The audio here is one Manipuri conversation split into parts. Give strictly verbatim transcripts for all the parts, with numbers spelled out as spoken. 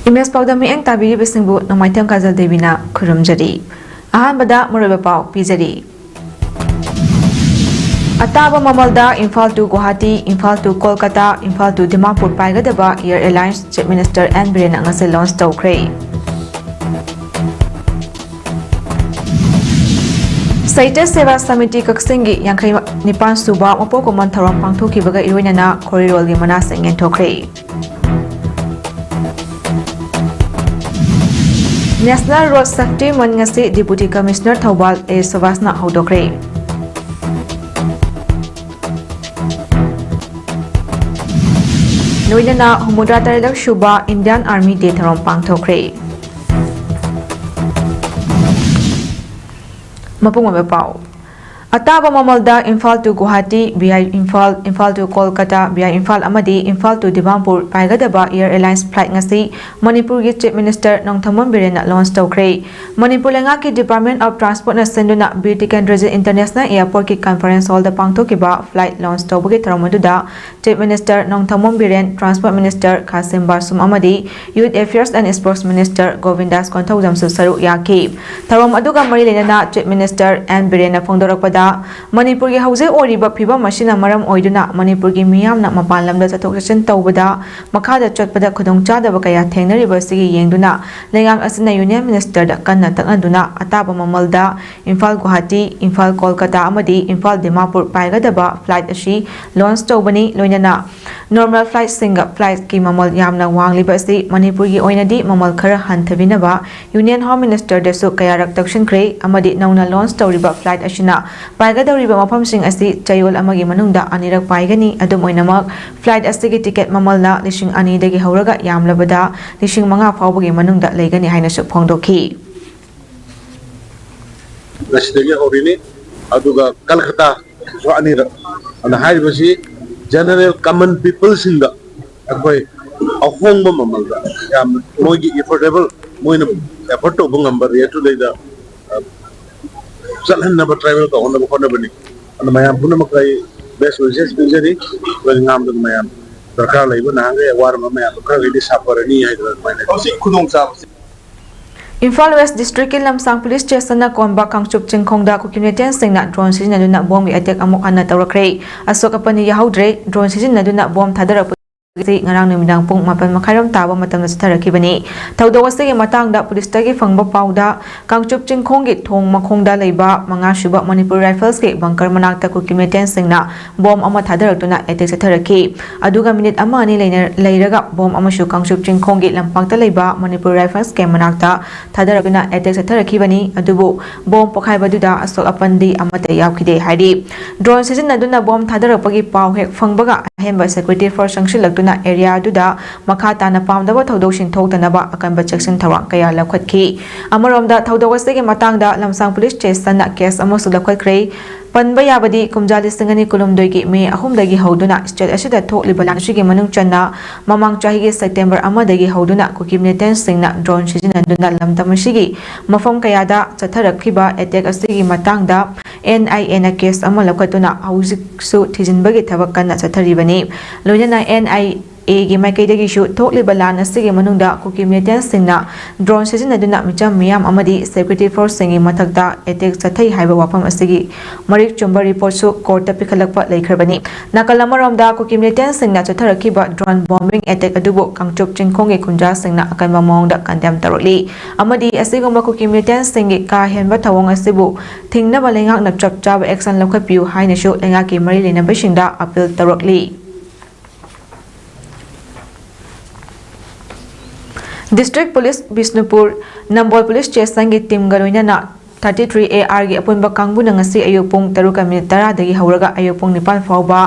ꯏꯃꯦꯖ ꯄꯥꯎꯗ ꯃꯤꯠꯌꯦꯡ ꯇꯥꯕꯤꯔꯤꯕꯁꯤꯡꯕꯨ ꯅꯣꯡꯃꯥꯏꯊꯦꯝ ꯀꯥꯖꯜ ꯗꯦꯕꯤꯅ ꯈꯨꯔꯨꯝꯖꯔꯤ꯫ ꯑꯍꯥꯟꯕꯗ ꯃꯔꯨꯑꯣꯏꯕ ꯄꯥꯎ ꯄꯤꯖꯔꯤ꯫ ꯑꯇꯥꯕ ꯃꯃꯜꯗ Imphal to Guwahati, Imphal to Kolkata, Imphal to Dimapur ꯄꯥꯏꯒꯗꯕ Air Alliance Chief Minister N ꯕꯤꯔꯦꯟꯅ ꯉꯁꯤ launch ꯇꯧꯈ꯭ꯔꯦ꯫ ꯁꯥꯍꯤꯇ꯭ꯌ ꯁꯦꯕꯥ ꯁꯃꯤꯇꯤ ꯀꯛꯆꯤꯡꯒꯤ ꯌꯥꯡꯈꯩ ꯅꯤꯄꯥꯟ ꯁꯨꯕ ꯃꯄꯣꯛ ꯀꯨꯝꯑꯣꯟ ꯊꯧꯔꯝ ꯄꯥꯡꯊꯣꯛꯈꯤꯕꯒ ꯏꯔꯣꯏꯅꯅ ꯈꯣꯔꯤꯔꯣꯜꯒꯤ ꯃꯅꯥꯁꯤꯡ ꯌꯦꯟꯊꯣꯛꯈ꯭ꯔꯦ꯫ National Road Safety Month ꯉꯁꯤ Deputy Commissioner ꯊꯧꯕꯥꯜ ꯑꯦ ꯁꯨꯕꯥꯁꯅ ꯍꯧꯗꯣꯛꯈ꯭ꯔꯦ꯫ ꯂꯣꯏꯅꯅ ꯍꯨꯝꯐꯨꯇꯔꯥ ꯇꯔꯦꯠꯂꯛ ꯁꯨꯕ Indian Army Day ꯊꯧꯔꯝ ꯄꯥꯡꯊꯣꯛꯈ꯭ꯔꯦ꯫ ꯃꯄꯨꯡ ꯑꯣꯏꯕ ꯄꯥꯎ꯫ ꯑꯇꯥꯕ ꯃꯃꯜꯗ Imphal to Guwahati, V I Imphal, Imphal to Kolkata, V I Imphal ꯑꯃꯗꯤ ꯏꯝꯐꯥꯜ to ꯗꯤꯃꯥꯄꯨꯔ ꯄꯥꯏꯒꯗꯕ Air Alliance flight ꯉꯁꯤ ꯃꯅꯤꯄꯨꯔꯒꯤ Chief Minister ꯅꯣꯡꯊꯣꯝꯕꯝ ꯕꯤꯔꯦꯟꯅ launch ꯇꯧꯈ꯭ꯔꯦ꯫ ꯃꯅꯤꯄꯨꯔ ꯂꯩꯉꯥꯛꯀꯤ Department of Transport ꯅ ꯁꯤꯟꯗꯨꯅ ꯕꯤꯔ ꯇꯤꯀꯦꯟꯗ꯭ꯔꯖꯤꯠ International Airport ꯀꯤ conference hall ꯗ ꯄꯥꯡꯊꯣꯛꯈꯤꯕ flight launch ꯇꯧꯕꯒꯤ ꯊꯧꯔꯝ ꯑꯗꯨꯗ Chief Minister Nongthombam Biren, Transport Minister ꯈꯥꯁꯤꯝ ꯕꯥꯁꯨꯝ ꯑꯃꯗꯤ Youth Affairs and Sports Minister ꯒꯣꯕꯤꯟꯗꯥꯁ ꯀꯣꯟꯊꯧꯖꯝꯁꯨ ꯁꯔꯨꯛ ꯌꯥꯈꯤ꯫ ꯊꯧꯔꯝ ꯑꯗꯨꯒ ꯃꯔꯤ ꯂꯩꯅꯅ Chief Minister ꯑꯦꯟ ꯕꯤꯔꯦꯟꯅ ꯐꯣꯡꯗꯣꯔꯛꯄꯗ, ꯃꯅꯤꯄꯨꯔꯒꯤ ꯍꯧꯖꯤꯛ ꯑꯣꯏꯔꯤꯕ ꯐꯤꯕꯝ ꯑꯁꯤꯅ ꯃꯔꯝ ꯑꯣꯏꯗꯨꯅ ꯃꯅꯤꯄꯨꯔꯒꯤ ꯃꯤꯌꯥꯝꯅ ꯃꯄꯥꯟ ꯂꯝꯗ ꯆꯠꯊꯣꯛ ꯆꯠꯁꯤꯟ ꯇꯧꯕꯗ, ꯃꯈꯥꯗ ꯆꯠꯄꯗ ꯈꯨꯗꯣꯡꯆꯥꯗꯕ ꯀꯌꯥ ꯊꯦꯡꯅꯔꯤꯕ ꯑꯁꯤꯒꯤ ꯌꯦꯡꯗꯨꯅ ꯂꯩꯉꯥꯛ ꯑꯁꯤꯅ Union Minister ꯗ ꯀꯟꯅ ꯇꯛꯅꯗꯨꯅ ꯑꯇꯥꯕ ꯃꯃꯜꯗ ꯏꯝꯐꯥꯜ ꯒꯨꯋꯥꯍꯥꯇꯤ, ꯏꯝꯐꯥꯜ ꯀꯣꯜꯀꯇꯥ ꯑꯃꯗꯤ ꯏꯝꯐꯥꯜ ꯗꯤꯃꯥꯄꯨꯔ ꯄꯥꯏꯒꯗꯕ flight ꯑꯁꯤ launch ꯇꯧꯕꯅꯤ꯫ ꯂꯣꯏꯅꯅ normal flight ꯁꯤꯡꯒ flight ꯀꯤ ꯃꯃꯜ ꯌꯥꯝꯅ ꯋꯥꯡꯂꯤꯕ ꯑꯁꯤ ꯃꯅꯤꯄꯨꯔꯒꯤ ꯑꯣꯏꯅꯗꯤ ꯃꯃꯜ ꯈꯔ ꯍꯟꯊꯕꯤꯅꯕ Union Home Minister ꯗꯁꯨ ꯀꯌꯥꯔꯛ ꯇꯛꯁꯤꯟꯈ꯭ꯔꯦ ꯑꯃꯗꯤ ꯅꯧꯅ launch ꯇꯧꯔꯤꯕ flight ꯑꯁꯤꯅ ꯄꯥꯏꯒꯗꯧꯔꯤꯕ ꯃꯐꯝꯁꯤꯡ ꯑꯁꯤ ꯆꯌꯣꯜ ꯑꯃꯒꯤ ꯃꯅꯨꯡꯗ ꯑꯅꯤꯔꯛ ꯄꯥꯏꯒꯅꯤ꯫ ꯑꯗꯨꯝ ꯑꯣꯏꯅꯃꯛ, flight ꯑꯁꯤꯒꯤ ticket ꯃꯃꯜꯅ ꯂꯤꯁꯤꯡ ꯑꯅꯤꯗꯒꯤ ꯍꯧꯔꯒ ꯌꯥꯝꯂꯕꯗ ꯂꯤꯁꯤꯡ ꯃꯉꯥ ꯐꯥꯎꯕꯒꯤ ꯃꯅꯨꯡꯗ ꯂꯩꯒꯅꯤ ꯍꯥꯏꯅꯁꯨ ꯐꯣꯡꯗꯣꯛꯈꯤ꯫ ꯃꯁꯤꯗꯒꯤ ꯍꯧꯔꯤꯅꯤ, ꯑꯗꯨꯒ ꯀꯜꯀꯇꯥꯁꯨ ꯑꯅꯤꯔꯛ꯫ ꯑꯗꯨꯅ ꯍꯥꯏꯔꯤꯕꯁꯤ general common people ꯁꯤꯡꯗ ꯑꯩꯈꯣꯏ ꯑꯍꯣꯡꯕ ꯃꯃꯜꯗ, ꯌꯥꯝꯅ ꯃꯣꯏꯒꯤ affordable, ꯃꯣꯏꯅ afford ꯇꯧꯕ ꯉꯝꯕ rate ꯇꯨꯗꯩꯗ, ꯑ, ꯆꯠꯍꯟꯅꯕ, travel ꯇꯧꯍꯟꯅꯕ ꯍꯣꯠꯅꯕꯅꯤ꯫ ꯑꯗꯨꯅ ꯃꯌꯥꯝ ꯄꯨꯝꯅꯃꯛꯇ ꯑꯩ best wishes ꯄꯤꯖꯔꯤ꯫ ꯑꯩꯈꯣꯏ ꯉꯥꯝꯗꯅ ꯃꯌꯥꯝ ꯗꯔꯀꯥꯔ ꯂꯩꯕ ꯅꯍꯥꯟꯈꯩ ꯑꯋꯥꯔꯕ ꯃꯌꯥꯝꯗꯣ ꯈꯔꯒꯩꯗꯤ ꯁꯥꯐꯔꯅꯤ ꯍꯥꯏꯗꯅ ꯑꯗꯨꯃꯥꯏꯅ ꯍꯧꯖꯤꯛ ꯈꯨꯗꯣꯡꯆꯥꯕꯁꯦ꯫ ꯏꯝꯐꯥꯜ ꯋꯦꯁ ꯗꯤꯁꯇ꯭ꯔꯤꯛꯀꯤ ꯂꯝꯁꯥꯡ ꯄꯨꯂꯤꯁ ꯁ꯭ꯇꯦꯁꯟꯅ ꯀꯣꯟꯕ ꯀꯥꯡꯆꯨꯞ ꯆꯤꯡꯈꯣꯡꯗ ꯀꯨꯀꯤ ꯃꯤꯂꯤꯇꯦꯟꯁꯤꯡꯅ ꯗ꯭ꯔꯣꯟ ꯁꯤꯖꯤꯟꯅꯗꯨꯅ ꯕꯣꯝꯒꯤ ꯑꯦꯇꯦꯛ ꯑꯃꯨꯛ ꯍꯟꯅ ꯇꯧꯔꯛꯈ꯭ꯔꯦ꯫ ꯑꯁꯣꯛ ꯑꯄꯟꯗꯤ ꯌꯥꯍꯧꯗ꯭ꯔꯦ꯫ ꯗ꯭ꯔꯣꯟ ꯁꯤꯖꯤꯟꯅꯗꯨꯅ ꯕꯣꯝ ꯊꯥꯗꯔꯛꯄ ꯑꯁꯤ ꯉꯔꯥꯡ ꯅꯨꯃꯤꯗꯥꯡ ꯄꯨꯡ ꯃꯥꯄꯟ ꯃꯈꯥꯏꯔꯣꯝ ꯇꯥꯕ ꯃꯇꯝꯗ ꯆꯠꯊꯔꯛꯈꯤꯕꯅꯤ꯫ ꯊꯧꯗꯣꯛ ꯑꯁꯤꯒꯤ ꯃꯇꯥꯡꯗ ꯄꯨꯂꯤꯁꯇꯒꯤ ꯐꯪꯕ ꯄꯥꯎꯗ, ꯀꯥꯡꯆꯨꯞ ꯆꯤꯡꯈꯣꯡꯒꯤ ꯊꯣꯡ ꯃꯈꯣꯡꯗ ꯂꯩꯕ ꯃꯉꯥ ꯁꯨꯕ ꯃꯅꯤꯄꯨꯔ ꯔꯥꯏꯐꯜꯁꯀꯤ ꯕꯪꯀꯔ ꯃꯅꯥꯛꯇ ꯀꯨꯀꯤ ꯃꯤꯂꯤꯇꯦꯟꯁꯤꯡꯅ ꯕꯣꯝ ꯑꯃ ꯊꯥꯗꯔꯛꯇꯨꯅ ꯑꯦꯇꯦꯛ ꯆꯠꯊꯔꯛꯈꯤ꯫ ꯑꯗꯨꯒ ꯃꯤꯅꯤꯠ ꯑꯃ ꯑꯅꯤ ꯂꯩꯅ-, ꯂꯩꯔꯒ ꯕꯣꯝ ꯑꯃꯁꯨ ꯀꯥꯡꯆꯨꯞ ꯆꯤꯡꯈꯣꯡꯒꯤ ꯂꯝꯄꯥꯛꯇ ꯂꯩꯕ ꯃꯅꯤꯄꯨꯔ ꯔꯥꯏꯐꯜꯁ ꯀꯦꯝ ꯃꯅꯥꯛꯇ ꯊꯥꯗꯔꯛꯇꯨꯅ ꯑꯦꯇꯦꯛ ꯆꯠꯊꯔꯛꯈꯤꯕꯅꯤ꯫ ꯑꯗꯨꯕꯨ ꯕꯣꯝ ꯄꯣꯈꯥꯏꯕꯗꯨꯗ ꯑꯁꯣꯛ ꯑꯄꯟꯗꯤ ꯑꯃꯠꯇ ꯌꯥꯎꯈꯤꯗꯦ ꯍꯥꯏꯔꯤ꯫ ꯗ꯭ꯔꯣꯟ ꯁꯤꯖꯤꯟꯅꯗꯨꯅ ꯕꯣꯝ ꯊꯥꯗꯔꯛꯄꯒꯤ ꯄꯥꯎ ꯍꯦꯛ ꯐꯪꯕꯒ ꯑꯍꯦꯟꯕ ꯁꯦꯀ꯭ꯌꯨꯔꯤꯇꯤ ꯐꯣꯔꯁ ꯆꯪꯁꯤꯜꯂꯛꯇꯨꯅ ꯑꯦꯔꯤꯌꯥ ꯑꯗꯨꯗ ꯃꯈꯥ ꯇꯥꯅ ꯄꯥꯝꯗꯕ ꯊꯧꯗꯣꯛꯁꯤꯡ ꯊꯣꯛꯇꯅꯕ ꯑꯀꯟꯕ ꯆꯦꯛꯁꯤꯟ ꯊꯧꯔꯥꯡ ꯀꯌꯥ ꯂꯧꯈꯠꯈꯤ꯫ ꯑꯃꯔꯣꯝꯗ ꯊꯧꯗꯣꯛ ꯑꯁꯤꯒꯤ ꯃꯇꯥꯡꯗ ꯂꯝꯁꯥꯡ ꯄꯨꯂꯤꯁ ꯁ꯭ꯇꯦꯁꯟꯅ ꯀꯦꯁ ꯑꯃꯁꯨ ꯂꯧꯈꯠꯈ꯭ꯔꯦ꯫ ꯄꯟꯕ ꯌꯥꯕꯗꯤ ꯀꯨꯝꯖꯥ ꯂꯤꯁꯤꯡ ꯑꯅꯤ ꯀꯨꯟꯍꯨꯝꯗꯣꯏꯒꯤ ꯃꯦ ꯑꯍꯨꯝꯗꯒꯤ ꯍꯧꯗꯨꯅ ꯁ꯭ꯇꯦꯠ ꯑꯁꯤꯗ ꯊꯣꯛꯂꯤꯕ ꯂꯥꯟ ꯑꯁꯤꯒꯤ ꯃꯅꯨꯡ ꯆꯟꯅ ꯃꯃꯥꯡ ꯆꯍꯤꯒꯤ ꯁꯦꯞꯇꯦꯝꯕꯔ ꯑꯃꯗꯒꯤ ꯍꯧꯗꯨꯅ ꯀꯨꯀꯤ ꯃꯤꯂꯤꯇꯦꯟꯁꯤꯡꯅ ꯗ꯭ꯔꯣꯟ ꯁꯤꯖꯤꯟꯅꯗꯨꯅ ꯂꯝꯗꯝ ꯑꯁꯤꯒꯤ ꯃꯐꯝ ꯀꯌꯥꯗ ꯆꯠꯊꯔꯛꯈꯤꯕ ꯑꯦꯇꯦꯛ ꯑꯁꯤꯒꯤ ꯃꯇꯥꯡꯗ ꯑꯦꯟ ꯑꯥꯏ ꯑꯦꯅ ꯀꯦꯁ ꯑꯃ ꯂꯧꯈꯠꯇꯨꯅ ꯍꯧꯖꯤꯛꯁꯨ ꯊꯤꯖꯤꯟꯕꯒꯤ ꯊꯕꯛ ꯀꯟꯅ ꯆꯠꯊꯔꯤꯕꯅꯤ꯫ ꯂꯣꯏꯅꯅ ꯑꯦꯟ ꯑꯥꯏ ꯑꯦꯒꯤ ꯃꯥꯏꯀꯩꯗꯒꯤꯁꯨ ꯊꯣꯛꯂꯤꯕ ꯂꯥꯟ ꯑꯁꯤꯒꯤ ꯃꯅꯨꯡꯗ ꯀꯨꯀꯤ ꯃꯤꯂꯤꯇꯦꯟꯁꯤꯡꯅ ꯗ꯭ꯔꯣꯟ ꯁꯤꯖꯤꯟꯅꯗꯨꯅ ꯃꯤꯆꯝ ꯃꯤꯌꯥꯝ ꯑꯃꯗꯤ ꯁꯦꯀ꯭ꯌꯨꯔꯤꯇꯤ ꯐꯣꯔꯁꯁꯤꯡꯒꯤ ꯃꯊꯛꯇ ꯑꯦꯇꯦꯛ ꯆꯠꯊꯩ ꯍꯥꯏꯕ ꯋꯥꯐꯝ ꯑꯁꯤꯒꯤ ꯃꯔꯤꯛ ꯆꯨꯝꯕ ꯔꯤꯄꯣꯔꯠꯁꯨ ꯀꯣꯔꯠꯇ ꯄꯤꯈꯠꯂꯛꯄ ꯂꯩꯈ꯭ꯔꯕꯅꯤ꯫ ꯅꯥꯀꯜ ꯑꯃꯔꯣꯝꯗ ꯀꯨꯀꯤ ꯃꯤꯂꯤꯇꯦꯟꯁꯤꯡꯅ ꯆꯠꯊꯔꯛꯈꯤꯕ ꯗ꯭ꯔꯣꯟ ꯕꯣꯝꯕꯤꯡ ꯑꯦꯇꯦꯛ ꯑꯗꯨꯕꯨ ꯀꯥꯡꯆꯨꯞ ꯆꯤꯡꯈꯣꯡꯒꯤ ꯈꯨꯟꯖꯥꯁꯤꯡꯅ ꯑꯀꯟꯕ ꯃꯑꯣꯡꯗ ꯀꯟꯗꯦꯝ ꯇꯧꯔꯛꯂꯤ ꯑꯃꯗꯤ ꯑꯁꯤꯒꯨꯝꯕ ꯀꯨꯀꯤ ꯃꯤꯂꯤꯇꯦꯟꯁꯤꯡꯒꯤ ꯀꯥ ꯍꯦꯟꯕ ꯊꯧꯑꯣꯡ ꯑꯁꯤꯕꯨ ꯊꯤꯡꯅꯕ ꯂꯩꯉꯥꯛꯅ ꯆꯞ ꯆꯥꯕ ꯑꯦꯛꯁꯟ ꯂꯧꯈꯠꯄꯤꯌꯨ ꯍꯥꯏꯅꯁꯨ ꯂꯩꯉꯥꯛꯀꯤ ꯃꯔꯤ ꯂꯩꯅꯕꯁꯤꯡꯗ ꯑꯄꯤꯜ ꯇꯧꯔꯛꯂꯤ꯫ ꯗꯤꯁꯇ꯭ꯔꯤꯛ ꯄꯨꯂꯤꯁ ꯕꯤꯁꯅꯨꯄꯨꯔ ꯅꯝꯕꯣꯜ ꯄꯨꯂꯤꯁ ꯁ꯭ꯇꯦꯁꯟꯒꯤ ꯇꯤꯝꯒ ꯂꯣꯏꯅꯅ ꯊꯥꯔꯇꯤ ꯊ꯭ꯔꯤ ꯑꯦ ꯑꯥꯔꯒꯤ ꯑꯄꯨꯟꯕ ꯀꯥꯡꯕꯨꯅ ꯉꯁꯤ ꯑꯌꯨꯛ ꯄꯨꯡ ꯇꯔꯨꯛꯀ ꯃꯤꯅꯤꯠ ꯇꯔꯥꯗꯒꯤ ꯍꯧꯔꯒ ꯑꯌꯨꯛ ꯄꯨꯡ ꯅꯤꯄꯥꯟ ꯐꯥꯎꯕ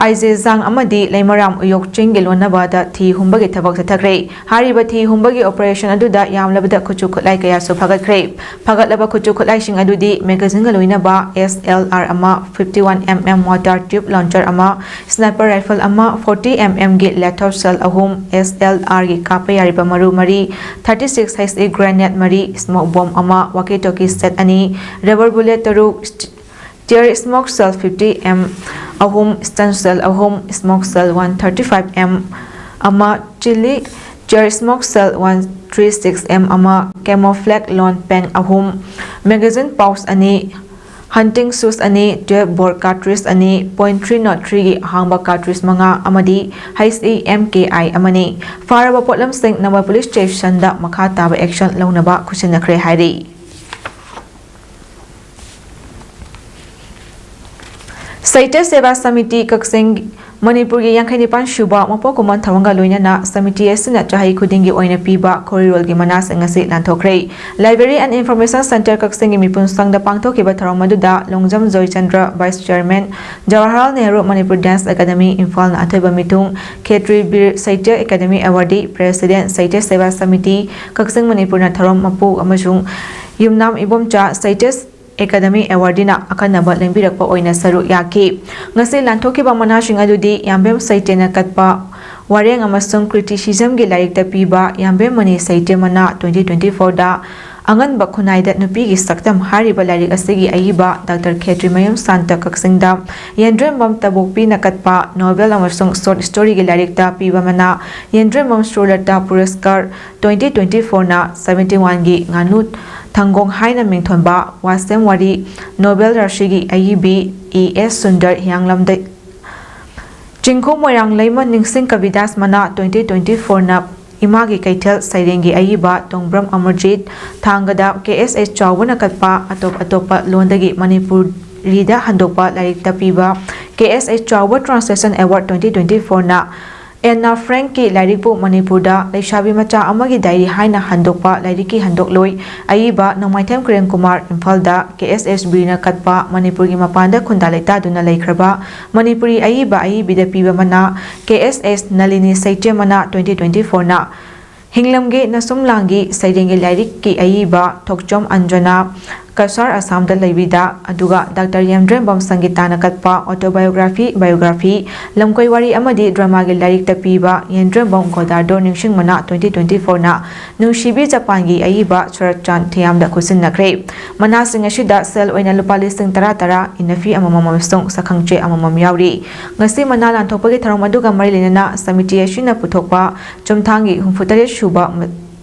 ꯑꯥꯏꯖꯦꯖꯥꯡ ꯑꯃꯗꯤ ꯂꯩꯃꯔꯥꯝ ꯎꯌꯣꯛ ꯆꯤꯡꯒꯤ ꯂꯣꯟꯅꯕꯗ ꯊꯤ ꯍꯨꯝꯕꯒꯤ ꯊꯕꯛ ꯆꯠꯊꯈ꯭ꯔꯦ꯫ ꯍꯥꯏꯔꯤꯕ ꯊꯤ ꯍꯨꯝꯕꯒꯤ ꯑꯣꯄꯔꯦꯁꯟ ꯑꯗꯨꯗ ꯌꯥꯝꯂꯕꯗ ꯈꯨꯠꯁꯨ ꯈꯨꯠꯂꯥꯏ ꯀꯌꯥꯁꯨ ꯐꯒꯠꯈ꯭ꯔꯦ꯫ ꯐꯒꯠꯂꯕ ꯈꯨꯠꯁꯨ ꯈꯨꯠꯂꯥꯏꯁꯤꯡ ꯑꯗꯨꯗꯤ ꯃꯦꯒꯥꯖꯤꯟꯒ ꯂꯣꯏꯅꯕ ꯑꯦꯁ ꯑꯦꯜ ꯑꯥꯔ ꯑꯃ, ꯐꯤꯐꯇꯤ ꯋꯥꯟ ꯑꯦꯝ ꯑꯦꯝ ꯃꯣꯔꯇꯥꯔ ꯇ꯭ꯌꯨꯕ ꯂꯣꯟꯆꯔ ꯑꯃ, ꯁ꯭ꯅꯥꯏꯄꯔ ꯔꯥꯏꯐꯜ ꯑꯃ, ꯐꯣꯔꯇꯤ ꯑꯦꯝ ꯑꯦꯝꯒꯤ ꯂꯦꯊꯣꯞ ꯁꯦꯜ ꯑꯍꯨꯝ, ꯑꯦꯁ ꯑꯦꯜ ꯑꯥꯔꯒꯤ ꯀꯥꯞꯄ ꯌꯥꯔꯤꯕ ꯃꯔꯨ ꯃꯔꯤ, thirty six H E grenade ꯃꯔꯤ, ꯁ꯭ꯃꯣꯛ ꯕꯣꯝ ꯑꯃ, ꯋꯥꯀꯤ ꯇꯣꯀꯤ ꯁꯦꯠ ꯑꯅꯤ, ꯔꯕꯔ ꯕꯨꯂꯦꯠ ꯇꯔꯨꯛ, ꯇꯤꯌꯔ ꯁ꯭ꯃꯣꯛ ꯁꯦꯜ ꯐꯤꯐꯇꯤ ꯑꯦꯝ ꯑꯍꯨꯝ, stun shell ꯑꯍꯨꯝ, smoke shell one thirty five M ꯑꯃ, chili, chair smoke shell one three six M ꯑꯃ, camouflage load pen ꯑꯍꯨꯝ, magazine pouch ꯑꯅꯤ, hunting shoes ꯑꯅꯤ, twelve bore cartridge ꯑꯅꯤ, point three not threeꯒꯤ ꯑꯍꯥꯡꯕ cartridge ꯃꯉꯥ ꯑꯃꯗꯤ H E M K I ꯑꯃꯅꯤ꯫ ꯐꯥꯔꯕ ꯄꯣꯠꯂꯝꯁꯤꯡ ꯅꯝꯕꯣꯜ police stationꯗ ꯃꯈꯥ ꯇꯥꯕ action ꯂꯧꯅꯕ ꯈꯨꯠꯁꯤꯟꯅꯈ꯭ꯔꯦ ꯍꯥꯏꯔꯤ꯫ ꯁꯥꯍꯤꯇ꯭ꯌ ꯁꯦꯕꯥ ꯁꯃꯤꯇꯤ ꯀꯛꯆꯤꯡ, ꯃꯅꯤꯄꯨꯔꯒꯤ ꯌꯥꯡꯈꯩ ꯅꯤꯄꯥꯟ ꯁꯨꯕ ꯃꯄꯣꯛ ꯀꯨꯝꯑꯣꯟ ꯊꯧꯔꯝꯒ ꯂꯣꯏꯅꯅ ꯁꯃꯤꯇꯤ ꯑꯁꯤꯅ ꯆꯍꯤ ꯈꯨꯗꯤꯡꯒꯤ ꯑꯣꯏꯅ ꯄꯤꯕ ꯈꯣꯔꯤꯔꯣꯜꯒꯤ ꯃꯅꯥꯁꯤꯡ ꯑꯁꯤ ꯂꯥꯟꯊꯣꯛꯈ꯭ꯔꯦ꯫ Library and Information Center ꯀꯛꯆꯤꯡꯒꯤ ꯃꯤꯄꯨꯝ ꯁꯪꯗ ꯄꯥꯡꯊꯣꯛꯈꯤꯕ ꯊꯧꯔꯝ ꯑꯗꯨꯗ Longjam Joychandra, Vice Chairman, Jawaharlal Nehru Manipur Dance Academy, ꯏꯝꯐꯥꯜꯅ ꯑꯊꯣꯏꯕ ꯃꯤꯊꯨꯡ, ꯈꯦꯇ꯭ꯔꯤ ꯕꯤꯔ ꯁꯥꯍꯤꯇ꯭ꯌ ꯑꯦꯀꯥꯗꯃꯤ ꯑꯦꯋꯥꯔꯗꯤ, President, ꯁꯥꯍꯤꯇ꯭ꯌ ꯁꯦꯕꯥ ꯁꯃꯤꯇꯤ ꯀꯛꯆꯤꯡ ꯃꯅꯤꯄꯨꯔꯅ ꯊꯧꯔꯝ ꯃꯄꯨ ꯑꯃꯁꯨꯡ ꯌꯨꯝꯅꯥꯝ ꯏꯕꯣꯝꯆꯥ ꯁꯥꯍꯤꯇ꯭ꯌ ꯑꯦꯀꯥꯗꯃꯤ ꯑꯦꯋꯥꯔꯗꯤꯅ ꯑꯈꯟꯅꯕ ꯂꯦꯡꯕꯤꯔꯛꯄ ꯑꯣꯏꯅ ꯁꯔꯨꯛ ꯌꯥꯈꯤ꯫ ꯉꯁꯤ ꯂꯥꯟꯊꯣꯛꯈꯤꯕ ꯃꯅꯥꯁꯤꯡ ꯑꯗꯨꯗꯤ ꯌꯥꯝꯕꯦꯝ ꯁꯩꯇꯦꯅ ꯀꯠꯄ ꯋꯥꯔꯦꯡ ꯑꯃꯁꯨꯡ criticismꯒꯤ ꯂꯥꯏꯔꯤꯛꯇ ꯄꯤꯕ ꯌꯥꯝꯕꯦꯝ ꯃꯅꯤ ꯁꯩꯇꯦ ꯃꯅꯥ twenty twenty-fourꯗ ꯑꯉꯟꯕ ꯈꯨꯟꯅꯥꯏꯗ ꯅꯨꯄꯤꯒꯤ ꯁꯛꯇꯝ ꯍꯥꯏꯔꯤꯕ ꯂꯥꯏꯔꯤꯛ ꯑꯁꯤꯒꯤ ꯑꯏꯕ ꯗꯥꯛꯇꯔ ꯈꯦꯇ꯭ꯔꯤꯃꯌꯨꯝ ꯁꯥꯟꯇ ꯀꯛꯆꯤꯡꯗ ꯌꯦꯟꯗ꯭ꯔꯦꯝꯕꯝ ꯇꯕꯣꯛꯄꯤꯅ ꯀꯠꯄ novel ꯑꯃꯁꯨꯡ short storyꯒꯤ ꯂꯥꯏꯔꯤꯛꯇ ꯄꯤꯕ ꯃꯅꯥ ꯌꯦꯟꯗ꯭ꯔꯦꯝꯕꯝ ꯁ꯭ꯔꯣꯂꯇꯥ ꯄꯨꯔꯁꯀꯥꯔ twenty twenty-fourꯅ seventy oneꯒꯤ ꯉꯥꯅꯨ ꯊꯪꯒꯣꯡ ꯍꯥꯏꯅ ꯃꯤꯡꯊꯣꯟꯕ ꯋꯥꯁꯦꯝ ꯋꯥꯔꯤ novel ꯔꯥꯁꯤꯒꯤ ꯑꯏꯕꯤ ꯏ ꯑꯦꯁ ꯁꯨꯟꯗꯔ ꯍꯤꯌꯥꯡꯂꯝꯗ ꯆꯤꯡꯈꯣꯡ ꯃꯣꯏꯔꯥꯡ ꯂꯩꯃ ꯅꯤꯡꯁꯤꯡ ꯀꯕꯤꯗꯥꯁ ꯃꯅꯥ twenty twenty-fourꯅ ꯏꯃꯥꯒꯤ ꯀꯩꯊꯦꯜ ꯁꯩꯔꯦꯡꯒꯤ ꯑꯏꯕ ꯇꯣꯡꯕ꯭ꯔꯝ ꯑꯃꯔꯖꯤꯠ ꯊꯥꯡꯒꯗ ꯀꯦ ꯑꯦꯁ ꯑꯦꯁ ꯆꯥꯎꯕꯅ ꯀꯠꯄ ꯑꯇꯣꯞ ꯑꯇꯣꯞꯄ ꯂꯣꯟꯗꯒꯤ ꯃꯅꯤꯄꯨꯔꯤꯗ ꯍꯟꯗꯣꯛꯄ ꯂꯥꯏꯔꯤꯛꯇ ꯄꯤꯕ ꯀꯦ ꯑꯦꯁ ꯑꯦꯁ ꯆꯥꯎꯕ Translation Award twenty twenty-fourꯅ ꯑꯦꯟꯅꯥ ꯐ꯭ꯔꯦꯡꯀꯤ ꯂꯥꯏꯔꯤꯛꯄꯨ ꯃꯅꯤꯄꯨꯔꯗ ꯂꯩꯁꯥꯕꯤ ꯃꯆꯥ ꯑꯃꯒꯤ diary ꯍꯥꯏꯅ ꯍꯟꯗꯣꯛꯄ ꯂꯥꯏꯔꯤꯛꯀꯤ ꯍꯟꯗꯣꯛꯂꯣꯏ ꯑꯏꯕ ꯅꯣꯡꯃꯥꯏꯊꯦꯝ ꯀꯤꯔꯟ ꯀꯨꯃꯥꯔ, ꯏꯝꯐꯥꯜꯗ ꯀꯦ ꯑꯦꯁ ꯑꯦꯁ ꯕꯤꯔꯅ ꯀꯠꯄ ꯃꯅꯤꯄꯨꯔꯒꯤ ꯃꯄꯥꯟꯗ ꯈꯨꯟꯗꯥ ꯂꯩꯇꯥꯗꯨꯅ ꯂꯩꯈ꯭ꯔꯕ ꯃꯅꯤꯄꯨꯔꯤ ꯑꯏꯕ ꯑꯏꯕꯤꯗ ꯄꯤꯕ ꯃꯅꯥ ꯀꯦ ꯑꯦꯁ ꯑꯦꯁ ꯅꯂꯤꯅꯤ ꯁꯩꯇ꯭ꯌ ꯃꯅꯥ twenty twenty-fourꯅ ꯍꯤꯡꯂꯝꯒꯦ ꯅꯁꯨꯝꯂꯥꯡꯒꯤ ꯁꯩꯔꯦꯡꯒꯤ ꯂꯥꯏꯔꯤꯛꯀꯤ ꯑꯏꯕ ꯊꯣꯛꯆꯣꯝ ꯑꯟꯖꯅꯥ ꯀꯁꯥꯔ ꯑꯁꯥꯝꯗ ꯂꯩꯕꯤꯗ, ꯑꯗꯨꯒ ꯗꯥꯛꯇꯔ ꯌꯦꯝꯗ꯭ꯔꯦꯝꯕꯝ ꯁꯪꯒꯤꯇꯥꯅ ꯀꯠꯄ autobiography, biography, ꯂꯝꯀꯣꯏ ꯋꯥꯔꯤ ꯑꯃꯗꯤ dramaꯒꯤ ꯂꯥꯏꯔꯤꯛꯇ ꯄꯤꯕ ꯌꯦꯝꯗ꯭ꯔꯦꯝꯕꯝ ꯒꯣꯗꯥꯔꯗꯣ ꯅꯤꯡꯁꯤꯡꯕꯅ twenty twenty-fourꯅ ꯅꯨꯡꯁꯤꯕꯤ ꯖꯄꯥꯟꯒꯤ ꯑꯏꯕ ꯁꯨꯔꯠꯆꯥꯟ ꯊꯤꯌꯥꯝꯗ ꯈꯨꯠꯁꯤꯟꯅꯈ꯭ꯔꯦ꯫ ꯃꯅꯥꯁꯤꯡ ꯑꯁꯤꯗ ꯁꯦꯜ ꯑꯣꯏꯅ ꯂꯨꯄꯥ ꯂꯤꯁꯤꯡ ꯇꯔꯥ ꯇꯔꯥ, ꯏꯟꯅꯐꯤ ꯑꯃꯃꯝ ꯑꯃꯁꯨꯡ ꯁꯛꯈꯪꯆꯦ ꯑꯃꯃꯝ ꯌꯥꯎꯔꯤ꯫ ꯉꯁꯤ ꯃꯅꯥ ꯂꯥꯟꯊꯣꯛꯄꯒꯤ ꯊꯧꯔꯝ ꯑꯗꯨꯒ ꯃꯔꯤ ꯂꯩꯅꯅ ꯁꯃꯤꯇꯤ ꯑꯁꯤꯅ ꯄꯨꯊꯣꯛꯄ ꯆꯨꯝꯊꯥꯡꯒꯤ ꯍꯨꯝꯐꯨꯇꯔꯦꯠ ꯁꯨꯕ ꯃ-,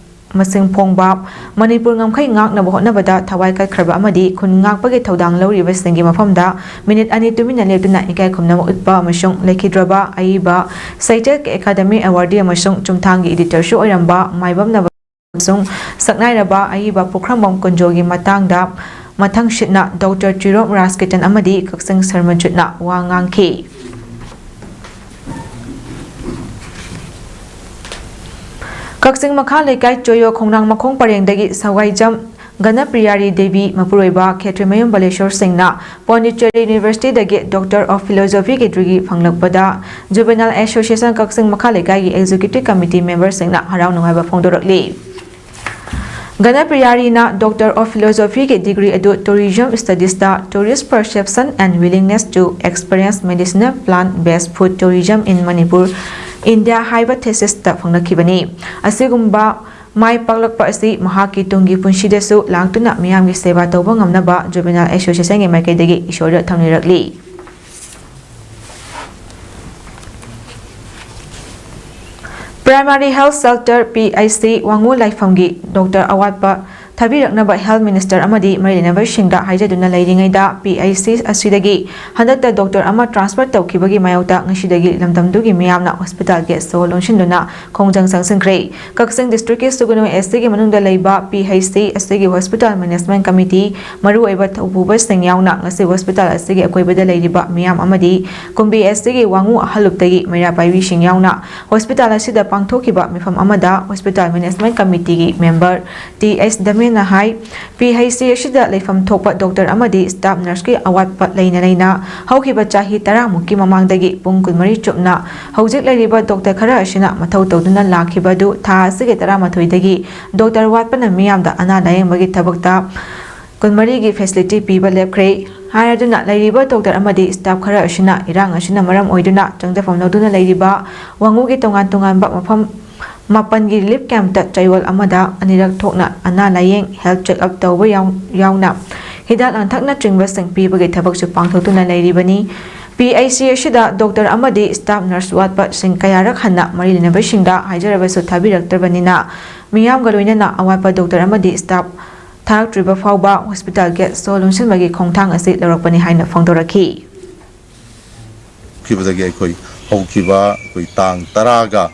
ꯃꯁꯤꯡ ꯐꯣꯡꯕ ꯃꯅꯤꯄꯨꯔ ꯉꯝꯈꯩ ꯉꯥꯛꯅꯕ ꯍꯣꯠꯅꯕꯗ ꯊꯋꯥꯏ ꯀꯠꯈ꯭ꯔꯕ ꯑꯃꯗꯤ ꯈꯨꯟ ꯉꯥꯛꯄꯒꯤ ꯊꯧꯗꯥꯡ ꯂꯧꯔꯤꯕꯁꯤꯡꯒꯤ ꯃꯐꯝꯗ ꯃꯤꯅꯤꯠ ꯑꯅꯤ ꯇꯨꯃꯤꯟꯅ ꯂꯦꯞꯇꯨꯅ ꯏꯀꯥꯏ ꯈꯨꯝꯅꯕ ꯎꯠꯄ ꯑꯃꯁꯨꯡ ꯂꯩꯈꯤꯗ꯭ꯔꯕ ꯑꯏꯕ ꯁꯩꯇꯦꯜꯒꯤ ꯑꯦꯀꯥꯗꯃꯤ ꯑꯦꯋꯥꯔꯗꯤ ꯑꯃꯁꯨꯡ ꯆꯨꯝꯊꯥꯡꯒꯤ ꯏꯗꯤꯇꯔꯁꯨ ꯑꯣꯏꯔꯝꯕ ꯃꯥꯏꯕꯝꯅꯕ ꯑꯃꯁꯨꯡ ꯁꯛꯅꯥꯏꯔꯕ ꯑꯏꯕ ꯄꯨꯈ꯭ꯔꯝꯕꯝ ꯀꯨꯟꯖꯣꯒꯤ ꯃꯇꯥꯡꯗ ꯃꯊꯪꯁꯤꯠꯅ ꯗꯣꯛꯇꯔ ꯆꯤꯔꯣꯞ ꯔꯥꯖꯀꯤꯇꯟ ꯑꯃꯗꯤ ꯀꯛꯆꯤꯡ ꯁꯔꯃꯖꯨꯠꯅ ꯋꯥ ꯉꯥꯡꯈꯤ꯫ ꯀꯛꯆꯤꯡ ꯃꯈꯥ ꯂꯩꯀꯥꯏ ꯆꯣꯌꯣ ꯈꯣꯡꯅꯥꯡ ꯃꯈꯣꯡ ꯄꯔꯦꯡꯗꯒꯤ ꯁꯋꯥꯏꯖꯝ ꯒꯅꯄ꯭ꯔꯤꯌꯥꯔꯤ ꯗꯦꯕꯤ ꯃꯄꯨꯔꯣꯏꯕ ꯈꯦꯇ꯭ꯔꯤꯃꯌꯨꯝ ꯕꯂꯦꯁꯣꯔ ꯁꯤꯡꯅ ꯄꯣꯟꯗꯤꯆꯦꯔꯤ ꯌꯨꯅꯤꯚꯔꯁꯤꯇꯤꯗꯒꯤ ꯗꯣꯛꯇꯔ ꯑꯣꯐ ꯐꯤꯂꯣꯖꯣꯐꯤꯒꯤ ꯗꯤꯒ꯭ꯔꯤ ꯐꯪꯂꯛꯄꯗ Juvenile Association ꯀꯛꯆꯤꯡ ꯃꯈꯥ ꯂꯩꯀꯥꯏꯒꯤ ꯑꯦꯛꯖꯤꯀ꯭ꯌꯨꯇꯤꯚ ꯀꯃꯤꯇꯤ ꯃꯦꯝꯕꯔꯁꯤꯡꯅ ꯍꯔꯥꯎ ꯅꯨꯡꯉꯥꯏꯕ ꯐꯣꯡꯗꯣꯔꯛꯂꯤ꯫ ꯒꯅꯄ꯭ꯔꯤꯌꯥꯔꯤꯅ ꯗꯣꯛꯇꯔ ꯑꯣꯐ ꯐꯤꯂꯣꯖꯣꯐꯤꯒꯤ ꯗꯤꯒ꯭ꯔꯤ ꯑꯗꯨ Tourism Studiesꯇ Tourist Perception and Willingness to Experience Medicinal Plant Based Food Tourism in Manipur, India ꯍꯥꯏꯕ thesis ꯇ ꯐꯪꯂꯛꯈꯤꯕꯅꯤ꯫ ꯑꯁꯤꯒꯨꯝꯕ ꯃꯥꯏ ꯄꯥꯛꯂꯛꯄ ꯑꯁꯤ ꯃꯍꯥꯛꯀꯤ ꯇꯨꯡꯒꯤ ꯄꯨꯟꯁꯤꯗꯁꯨ ꯂꯥꯛꯇꯨꯅ ꯃꯤꯌꯥꯝꯒꯤ ꯁꯦꯕꯥ ꯇꯧꯕ ꯉꯝꯅꯕ Juvenile Associationꯒꯤ ꯃꯥꯏꯀꯩꯗꯒꯤ ꯏꯁꯣꯔꯗ ꯊꯧꯅꯤꯔꯛꯂꯤ꯫ Primary Health Centre, P H C, ꯋꯥꯉꯨ ꯂꯥꯏꯐꯝꯒꯤ ꯗꯣꯛꯇꯔ ꯑꯋꯥꯠꯄ ꯊꯥꯕꯤꯔꯛꯅꯕ Health Minister ꯑꯃꯗꯤ ꯃꯔꯤ ꯂꯩꯅꯕꯁꯤꯡꯗ ꯍꯥꯏꯖꯗꯨꯅ ꯂꯩꯔꯤꯉꯩꯗ, P H C ꯑꯁꯤꯗꯒꯤ ꯍꯟꯗꯛꯇ ꯗꯣꯛꯇꯔ ꯑꯃ transfer ꯇꯧꯈꯤꯕꯒꯤ ꯃꯥꯌꯣꯛꯇ ꯉꯁꯤꯗꯒꯤ ꯂꯝꯗꯝꯗꯨꯒꯤ ꯃꯤꯌꯥꯝꯅ hospitalꯒꯤ ꯁꯣ ꯂꯣꯟꯁꯤꯟꯗꯨꯅ ꯈꯣꯡꯖꯪ ꯆꯪꯁꯤꯟꯈ꯭ꯔꯦ꯫ ꯀꯛꯆꯤꯡ districtꯀꯤ ꯁꯨꯒꯅꯨ SCꯒꯤ ꯃꯅꯨꯡꯗ ꯂꯩꯕ P H C ꯑꯁꯤꯒꯤ hospital management committee, ꯃꯔꯨꯑꯣꯏꯕ ꯊꯧꯄꯨꯕꯁꯤꯡ ꯌꯥꯎꯅ ꯉꯁꯤ hospital ꯑꯁꯤꯒꯤ ꯑꯀꯣꯏꯕꯗ ꯂꯩꯔꯤꯕ ꯃꯤꯌꯥꯝ ꯑꯃꯗꯤ ꯀꯨꯝꯕꯤ SCꯒꯤ ꯋꯥꯉꯨ ꯑꯍꯜꯂꯨꯞꯇꯒꯤ ꯃꯩꯔꯥ ꯄꯥꯏꯕꯤꯁꯤꯡ ꯌꯥꯎꯅ hospital ꯑꯁꯤꯗ ꯄꯥꯡꯊꯣꯛꯈꯤꯕ ꯃꯤꯐꯝ ꯑꯃꯗ hospital management committeeꯒꯤ member T H ꯗꯃꯦꯅ ꯍꯥꯏ, P H C ꯑꯁꯤꯗ ꯂꯩꯐꯝ ꯊꯣꯛꯄ ꯗꯣꯛꯇꯔ ꯑꯃꯗꯤ staff nurseꯀꯤ ꯑꯋꯥꯠꯄ ꯂꯩꯅ ꯂꯩꯅ ꯍꯧꯈꯤꯕ ꯆꯍꯤ ꯇꯔꯥꯃꯨꯛꯀꯤ ꯃꯃꯥꯡꯗꯒꯤ ꯄꯨꯡ ꯀꯨꯟꯃꯔꯤ ꯆꯨꯞꯅ ꯍꯧꯖꯤꯛ ꯂꯩꯔꯤꯕ ꯗꯣꯛꯇꯔ ꯈꯔ ꯑꯁꯤꯅ ꯃꯊꯧ ꯇꯧꯗꯨꯅ ꯂꯥꯛꯈꯤꯕ ꯑꯗꯨ ꯊꯥ ꯑꯁꯤꯒꯤ ꯇꯔꯥꯃꯥꯊꯣꯏꯗꯒꯤ ꯗꯣꯛꯇꯔ ꯋꯥꯠꯄꯅ ꯃꯤꯌꯥꯝꯗ ꯑꯅꯥ ꯂꯥꯌꯦꯡꯕꯒꯤ ꯊꯕꯛꯇ ꯀꯨꯟꯃꯔꯤꯒꯤ facility ꯄꯤꯕ ꯂꯦꯞꯈ꯭ꯔꯦ ꯍꯥꯏꯔꯗꯨꯅ ꯂꯩꯔꯤꯕ doctor ꯑꯃꯗꯤ staff ꯈꯔ ꯑꯁꯤꯅ ꯏꯔꯥꯡ ꯑꯁꯤꯅ ꯃꯔꯝ ꯑꯣꯏꯗꯨꯅ ꯆꯪꯖꯐꯝ ꯂꯧꯗꯨꯅ ꯂꯩꯔꯤꯕ ꯋꯥꯉꯨꯒꯤ ꯇꯣꯉꯥꯟ ꯇꯣꯉꯥꯟꯕ ꯃꯐꯝ ꯃꯥꯄꯟꯒꯤ relief campꯇ ꯆꯌꯣꯜ ꯑꯃꯗ ꯑꯅꯤꯔꯛ ꯊꯣꯛꯅ ꯑꯅꯥ ꯂꯥꯌꯦꯡ, health check up ꯇꯧꯕ ꯌꯥꯎ-, ꯌꯥꯎꯅ ꯍꯤꯗꯥꯛ ꯂꯥꯡꯊꯛꯅꯆꯤꯡꯕꯁꯤꯡ ꯄꯤꯕꯒꯤ ꯊꯕꯛꯁꯨ ꯄꯥꯡꯊꯣꯛꯇꯨꯅ ꯂꯩꯔꯤꯕꯅꯤ꯫ PHC ꯑꯁꯤꯗ doctor ꯑꯃꯗꯤ staff nurse ꯋꯥꯠꯄꯁꯤꯡ ꯀꯌꯥꯔꯛ ꯍꯟꯅ ꯃꯔꯤ ꯂꯩꯅꯕꯁꯤꯡꯗ ꯍꯥꯏꯖꯔꯕꯁꯨ ꯊꯥꯕꯤꯔꯛꯇ꯭ꯔꯕꯅꯤꯅ ꯃꯤꯌꯥꯝꯒ ꯂꯣꯏꯅꯅ ꯑꯋꯥꯠꯄ doctor ꯑꯃꯗꯤ staff ꯊꯥꯔꯛꯇ꯭ꯔꯤꯕ ꯐꯥꯎꯕ hospital gate ꯁꯣ ꯂꯣꯟꯁꯤꯟꯕꯒꯤ ꯈꯣꯡꯊꯥꯡ ꯑꯁꯤ ꯂꯧꯔꯛꯄꯅꯤ ꯍꯥꯏꯅ ꯐꯣꯡꯗꯣꯔꯛꯈꯤ꯫ ꯈꯤꯕꯗꯒꯤ ꯑꯩꯈꯣꯏ ꯍꯧꯈꯤꯕ ꯑꯩꯈꯣꯏ ꯇꯥꯡ ꯇꯔꯥꯒ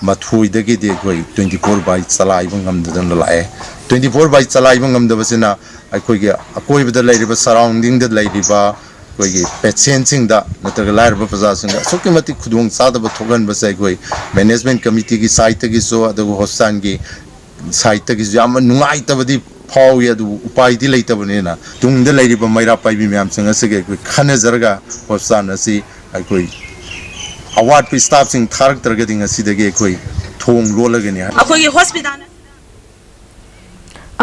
ꯃꯥꯊꯣꯏꯗꯒꯤꯗꯤ ꯑꯩꯈꯣꯏ twenty four by ꯆꯂꯥꯏꯕ ꯉꯝꯗꯗꯅ ꯂꯥꯛꯑꯦ꯫ Twenty four by ꯆꯂꯥꯏꯕ ꯉꯝꯗꯕꯁꯤꯅ ꯑꯩꯈꯣꯏꯒꯤ ꯑꯀꯣꯏꯕꯗ ꯂꯩꯔꯤꯕ, surroundingꯗ ꯂꯩꯔꯤꯕ ꯑꯩꯈꯣꯏꯒꯤ patientꯁꯤꯡꯗ ꯅꯠꯇ꯭ꯔꯒ ꯂꯥꯏꯔꯕ ꯄ꯭ꯔꯖꯥꯁꯤꯡꯗ ꯑꯁꯨꯛꯀꯤ ꯃꯇꯤꯛ ꯈꯨꯗꯣꯡ ꯆꯥꯗꯕ ꯊꯣꯛꯍꯟꯕꯁꯦ ꯑꯩꯈꯣꯏ management committeeꯒꯤ sideꯇꯒꯤꯁꯨ ꯑꯗꯨꯒ hospitalꯒꯤ sideꯇꯒꯤꯁꯨ ꯌꯥꯝꯅ ꯅꯨꯡꯉꯥꯏꯇꯕꯗꯤ ꯐꯥꯎꯏ꯫ ꯑꯗꯨꯕꯨ ꯎꯄꯥꯏꯗꯤ ꯂꯩꯇꯕꯅꯤꯅ ꯇꯨꯡꯗ ꯂꯩꯔꯤꯕ ꯃꯩꯔꯥ ꯄꯥꯏꯕꯤ ꯃꯌꯥꯝꯁꯤꯡ ꯑꯁꯤꯒ ꯑꯩꯈꯣꯏ ꯈꯟꯅꯖꯔꯒ hospital ꯑꯁꯤ ꯑꯩꯈꯣꯏ ꯑꯋꯥꯠꯄ staffꯁꯤꯡ ꯊꯥꯔꯛꯇ꯭ꯔꯒꯗꯤ ꯉꯁꯤꯗꯒꯤ ꯑꯩꯈꯣꯏ ꯊꯣꯡ ꯂꯣꯜꯂꯒꯅꯤ꯫ ꯑꯩꯈꯣꯏꯒꯤ hospital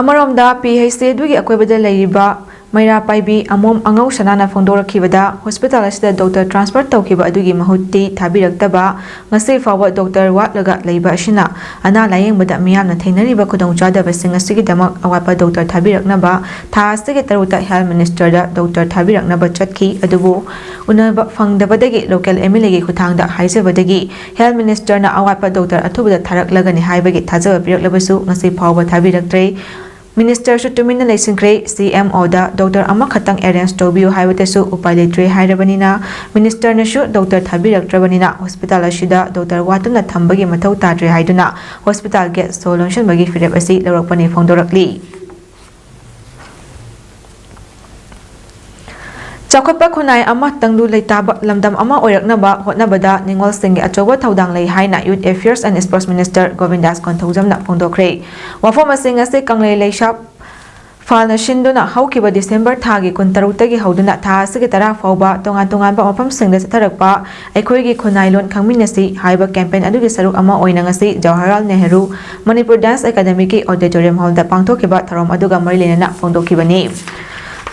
ꯑꯃꯔꯣꯝꯗ, PHC ꯑꯗꯨꯒꯤ ꯑꯀꯣꯏꯕꯗ ꯂꯩꯔꯤꯕ ꯃꯩꯔꯥ ꯄꯥꯏꯕꯤ ꯑꯃꯣꯝ ꯑꯉꯧ ꯁꯅꯥꯅ ꯐꯣꯡꯗꯣꯔꯛꯈꯤꯕꯗ, hospital ꯑꯁꯤꯗ doctor transfer ꯇꯧꯈꯤꯕ ꯑꯗꯨꯒꯤ ꯃꯍꯨꯠꯇꯤ ꯊꯥꯕꯤꯔꯛꯇꯕ, ꯉꯁꯤ ꯐꯥꯎꯕ doctor ꯋꯥꯠꯂꯒ ꯂꯩꯕ ꯑꯁꯤꯅ ꯑꯅꯥ ꯂꯥꯌꯦꯡꯕꯗ ꯃꯤꯌꯥꯝꯅ ꯊꯦꯡꯅꯔꯤꯕ ꯈꯨꯗꯣꯡꯆꯥꯗꯕꯁꯤꯡ ꯑꯁꯤꯒꯤꯗꯃꯛ ꯑꯋꯥꯠꯄ doctor ꯊꯥꯕꯤꯔꯛꯅꯕ ꯊꯥ ꯑꯁꯤꯒꯤ ꯇꯔꯨꯛꯇ health ministerꯗ doctor ꯊꯥꯕꯤꯔꯛꯅꯕ ꯆꯠꯈꯤ꯫ ꯑꯗꯨꯕꯨ ꯎꯅꯕ ꯐꯪꯗꯕꯗꯒꯤ local MLAꯒꯤ ꯈꯨꯠꯊꯥꯡꯗ ꯍꯥꯏꯖꯕꯗꯒꯤ health ministerꯅ ꯑꯋꯥꯠꯄ doctor ꯑꯊꯨꯕꯗ ꯊꯥꯔꯛꯂꯒꯅꯤ ꯍꯥꯏꯕꯒꯤ ꯊꯥꯖꯕ ꯄꯤꯔꯛꯂꯕꯁꯨ ꯉꯁꯤ ꯐꯥꯎꯕ ꯊꯥꯕꯤꯔꯛꯇ꯭ꯔꯦ꯫ Ministerꯁꯨ ꯇꯨꯃꯤꯟꯅ ꯂꯩꯁꯤꯟꯈ꯭ꯔꯦ꯫ CMOꯗ doctor ꯑꯃꯈꯛꯇꯪ arrange ꯇꯧꯕꯤꯌꯨ ꯍꯥꯏꯕꯗꯁꯨ ꯎꯄꯥꯏ ꯂꯩꯇ꯭ꯔꯦ ꯍꯥꯏꯔꯕꯅꯤꯅ, ministerꯅꯁꯨ doctor ꯊꯥꯕꯤꯔꯛꯇ꯭ꯔꯕꯅꯤꯅ, hospital ꯑꯁꯤꯗ doctor ꯋꯥꯠꯇꯨꯅ ꯊꯝꯕꯒꯤ ꯃꯊꯧ ꯇꯥꯗ꯭ꯔꯦ ꯍꯥꯏꯗꯨꯅ hospital gate ꯁꯣ ꯂꯣꯟꯁꯤꯟꯕꯒꯤ ꯐꯤꯔꯦꯞ ꯑꯁꯤ ꯂꯧꯔꯛꯄꯅꯤ ꯐꯣꯡꯗꯣꯔꯛꯂꯤ꯫ ꯆꯥꯎꯈꯠꯄ ꯈꯨꯟꯅꯥꯏ ꯑꯃ ꯇꯪꯗꯨ ꯂꯩꯇꯥꯕ ꯂꯝꯗꯝ ꯑꯃ ꯑꯣꯏꯔꯛꯅꯕ ꯍꯣꯠꯅꯕꯗ ꯅꯤꯉꯣꯜꯁꯤꯡꯒꯤ ꯑꯆꯧꯕ ꯊꯧꯗꯥꯡ ꯂꯩ ꯍꯥꯏꯅ Youth Affairs and Sports Minister ꯒꯣꯕꯤꯟꯗꯥꯁ ꯀꯣꯟꯊꯧꯖꯝꯅ ꯐꯣꯡꯗꯣꯛꯈ꯭ꯔꯦ꯫ ꯋꯥꯐꯝ ꯑꯁꯤ ꯉꯁꯤ ꯀꯪꯂꯩ ꯂꯩꯁꯥꯞ ꯏꯝꯐꯥꯜꯅ ꯁꯤꯟꯗꯨꯅ ꯍꯧꯈꯤꯕ ꯗꯤꯁꯦꯝꯕꯔ ꯊꯥꯒꯤ ꯀꯨꯟꯇꯔꯨꯛꯇꯒꯤ ꯍꯧꯗꯨꯅ ꯊꯥ ꯑꯁꯤꯒꯤ ꯇꯔꯥ ꯐꯥꯎꯕ ꯇꯣꯉꯥꯟ ꯇꯣꯉꯥꯟꯕ ꯃꯐꯝꯁꯤꯡꯗ ꯆꯠꯊꯔꯛꯄ ꯑꯩꯈꯣꯏꯒꯤ ꯈꯨꯟꯅꯥꯏ ꯂꯣꯟ ꯈꯪꯃꯤꯟꯅꯁꯤ ꯍꯥꯏꯕ ꯀꯦꯝꯄꯦꯟ ꯑꯗꯨꯒꯤ ꯁꯔꯨꯛ ꯑꯃ ꯑꯣꯏꯅ ꯉꯁꯤ ꯖꯋꯥꯍꯔꯂꯥꯜ ꯅꯦꯍꯔꯨ ꯃꯅꯤꯄꯨꯔ ꯗꯥꯟꯁ ꯑꯦꯀꯥꯗꯃꯤꯒꯤ ꯑꯣꯗꯤꯇꯣꯔꯤꯌꯝ ꯍꯣꯜꯗ ꯄꯥꯡꯊꯣꯛꯈꯤꯕ ꯊꯧꯔꯝ ꯑꯗꯨꯒ ꯃꯔꯤ ꯂꯩꯅꯅ ꯐꯣꯡꯗꯣꯛꯈꯤꯕꯅꯤ꯫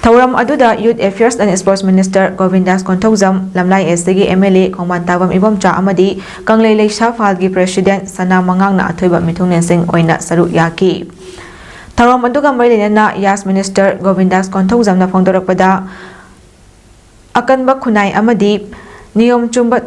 ꯊꯧꯔꯝ ꯑꯗꯨꯗ Youth Affairs and Sports Minister ꯒꯣꯕꯤꯟꯗꯥꯁ Konthoujam, ꯂꯝꯂꯥꯏ S C ꯒꯤ M L A ꯈꯣꯡꯕꯥꯟ ꯇꯥꯕꯝ ꯏꯕꯣꯝꯆꯥ ꯑꯃꯗꯤ ꯀꯪꯂꯩ ꯂꯩꯁꯥ ꯐꯥꯜꯒꯤ president ꯁꯅꯥ ꯃꯉꯥꯡꯅ ꯑꯊꯣꯏꯕ ꯃꯤꯊꯨꯡꯂꯦꯟꯁꯤꯡ ꯑꯣꯏꯅ ꯁꯔꯨꯛ ꯌꯥꯈꯤ꯫ ꯊꯧꯔꯝ ꯑꯗꯨꯒ ꯃꯔꯤ ꯂꯩꯅꯅ ꯌꯥꯁ ꯃꯤꯅꯤꯁꯇꯔ ꯒꯣꯕꯤꯟꯗꯥꯁ ꯀꯣꯟꯊꯧꯖꯝꯅ ꯐꯣꯡꯗꯣꯔꯛꯄꯗ, ꯑꯀꯟꯕ ꯈꯨꯟꯅꯥꯏ ꯑꯃꯗꯤ ꯅꯤꯌꯣꯝ ꯆꯨꯝꯕ,